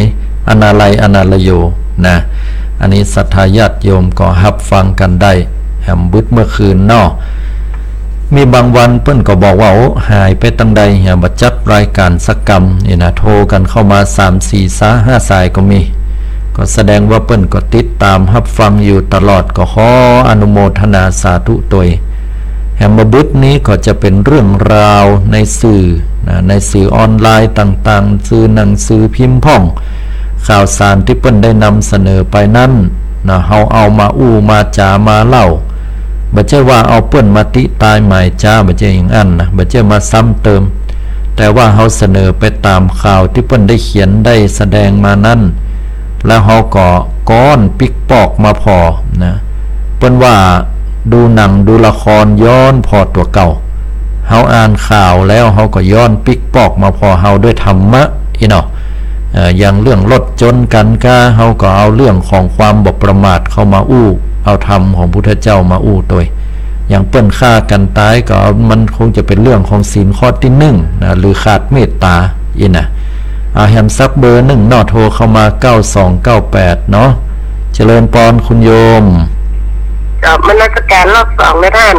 อนาลัย อนาลโย นะ อันนี้ศรัทธาญาติโยมก็ฮับฟังกั๋นได้ แหมบึดเมื่อคืนเนาะ มีบางวันเปิ้นก็บอกว่า โอ้ หายไปตังใดเหีย บ่จัดรายการสักกำ นี่นะ โทรกั๋นเข้ามาสามสี่สาย ห้าสายก็มี ก็แสดงว่าเปิ้นก็ติดต๋ามฮับฟังอยู่ตลอด ก็ขออนุโมทนาสาธุตวย แหมบ่าบึดนี้ก็จะเป๋นเรื่องราวในสื่อนะ ในสื่อออนไลน์ต่างๆ สื่อหนังสือพิมพ์พ่อง ข่าวสารตี้เปิ้นได้นำเสนอไปนั้นนะ เฮาเอามาอู้มาจ๋ามาเล่า บ่ใจ้ว่าเอาเปิ้นมาติตายหมายจ๊า บ่ใจ้อย่างอั้นนะ บ่ใจ้มาซ้ำเติม แต่ว่าเฮาเสนอไปต๋ามข่าวตี้เปิ้นได้เขียนได้แสดงมานั้น แล้วเฮาก็ก้อนปิ๊กปอกมาผ่อนะ เปิ้นว่าดูหนังดูละครย้อนผ่อตั๋วเก่า เฮาอ่านข่าวแล้วเฮาก็ย้อนปิ๊กปอกมาผ่อเฮาด้วยธรรมะอี้เนาะ เอ่อ อย่างเรื่องรถจนกั๋นก้า เฮาก็เอาเรื่องของความบ่ประมาทเข้ามาอู้ เอาธรรมของพุทธเจ้ามาอู้ตวย อย่างเปิ้นฆ่ากั๋นต๋ายก็เอา มันคงจะเป๋นเรื่องของศีลข้อตี้หนึ่งนะ หรือขาดเมตต๋าอี้นะ เอาแหมสักเบอร์หนึ่งเนาะ โทรเข้ามา เก้าสองเก้าแปด เนาะ เจริญปอนคุณโยม กราบนมัสการรอบสองนะต้าน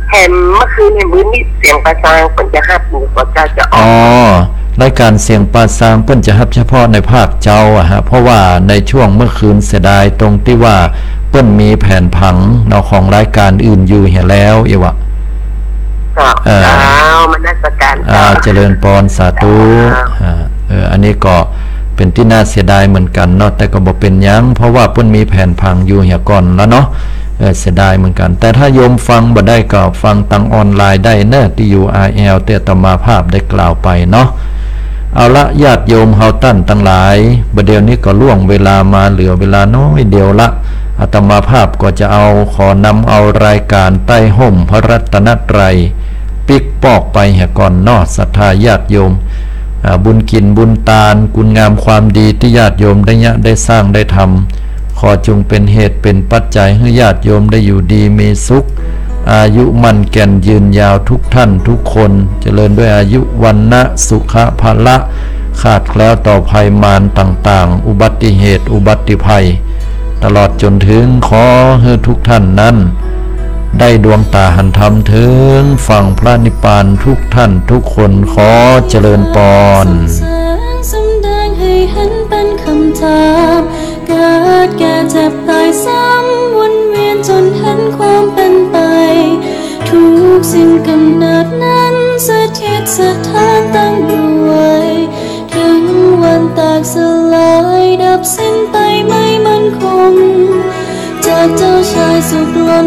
แหมเมื่อคืนแหมวืนนี้เสียงป่าซางเปิ้นจะฮับอยู่ก่อเจ้า จะออก อ๋อ รายการเสียงป่าซางเปิ้นจะฮับเฉพาะในภาคเจ๊าอะฮะ เพราะว่าในช่วงเมื่อคืนเสียดายตรงตี้ว่าเปิ้นมีแผนผังเนาะ ของรายการอื่นอยู่เหียแล้วอี้วะ เจ้า เอ่อ เจ้า นมัสการ อ่า เจ้า เจริญปอน สาธุ เจ้า อ่า เออ อันนี้ก็เป๋นตี้น่าเสียดายเหมือนกั๋นเนาะ แต่ก็บ่เป๋นหยัง เพราะว่าเปิ้นมีแผนผังอยู่เหียก่อนแล้วเนาะ เออ เสียดายเหมือนกั๋น แต่ถ้าโยมฟังบ่ได้ก็ฟังตางออนไลน์ได้เนาะ ตี้ ยูอาร์แอล ตี้อาตมาภาพได้กล่าวไปเนาะ เอาละ ญาติโยมเฮาต้านตังหลาย บ่าเดี่ยวนี้ก็ล่วงเวลามาเหลือเวลาน้อยเดียวละ อาตมาภาพก็จะเอา ขอนำเอารายการใต้ฮ่มพระรัตนตรัย ปิ๊กปอกไปเหียก่อนเนาะ ศรัทธาญาติโยม อ่า บุญกิ๋นบุญตาน คุณงามความดีตี้ญาติโยมได้เยียะได้สร้างได้ทำ ขอจงเป๋นเหตุเป๋นปัจจัยหื้อญาติโยมได้อยู่ดีมีสุข อายุมั่นแก่นยืนยาวทุกท่านทุกคน เจริญด้วยอายุ วรรณะ สุขะ พละ ขาดแคล้วต่อภัยมารต่างๆ อุบัติเหตุ อุบัติภัย ตลอดจ๋นเถิงขอหื้อทุกท่านนั้น ได้ดวงต๋าหันธรรมเถิงฝั่งพระนิพพานทุกท่านทุกคน ขอเจริญปอน แสงสำแดงหื้อหันเป๋นกำถาม เกิดแก่เจ็บต๋ายซ้ำวนเวียนจ๋นหันความเป๋นไป ทุกสิ่งก๋ำเนิดนั้นสถิตสถานตั้งอยู่ไว้ เถิงวันแตกสลายดับสิ้นไปไม่มั่นคง จากเจ้าชายสุขล้น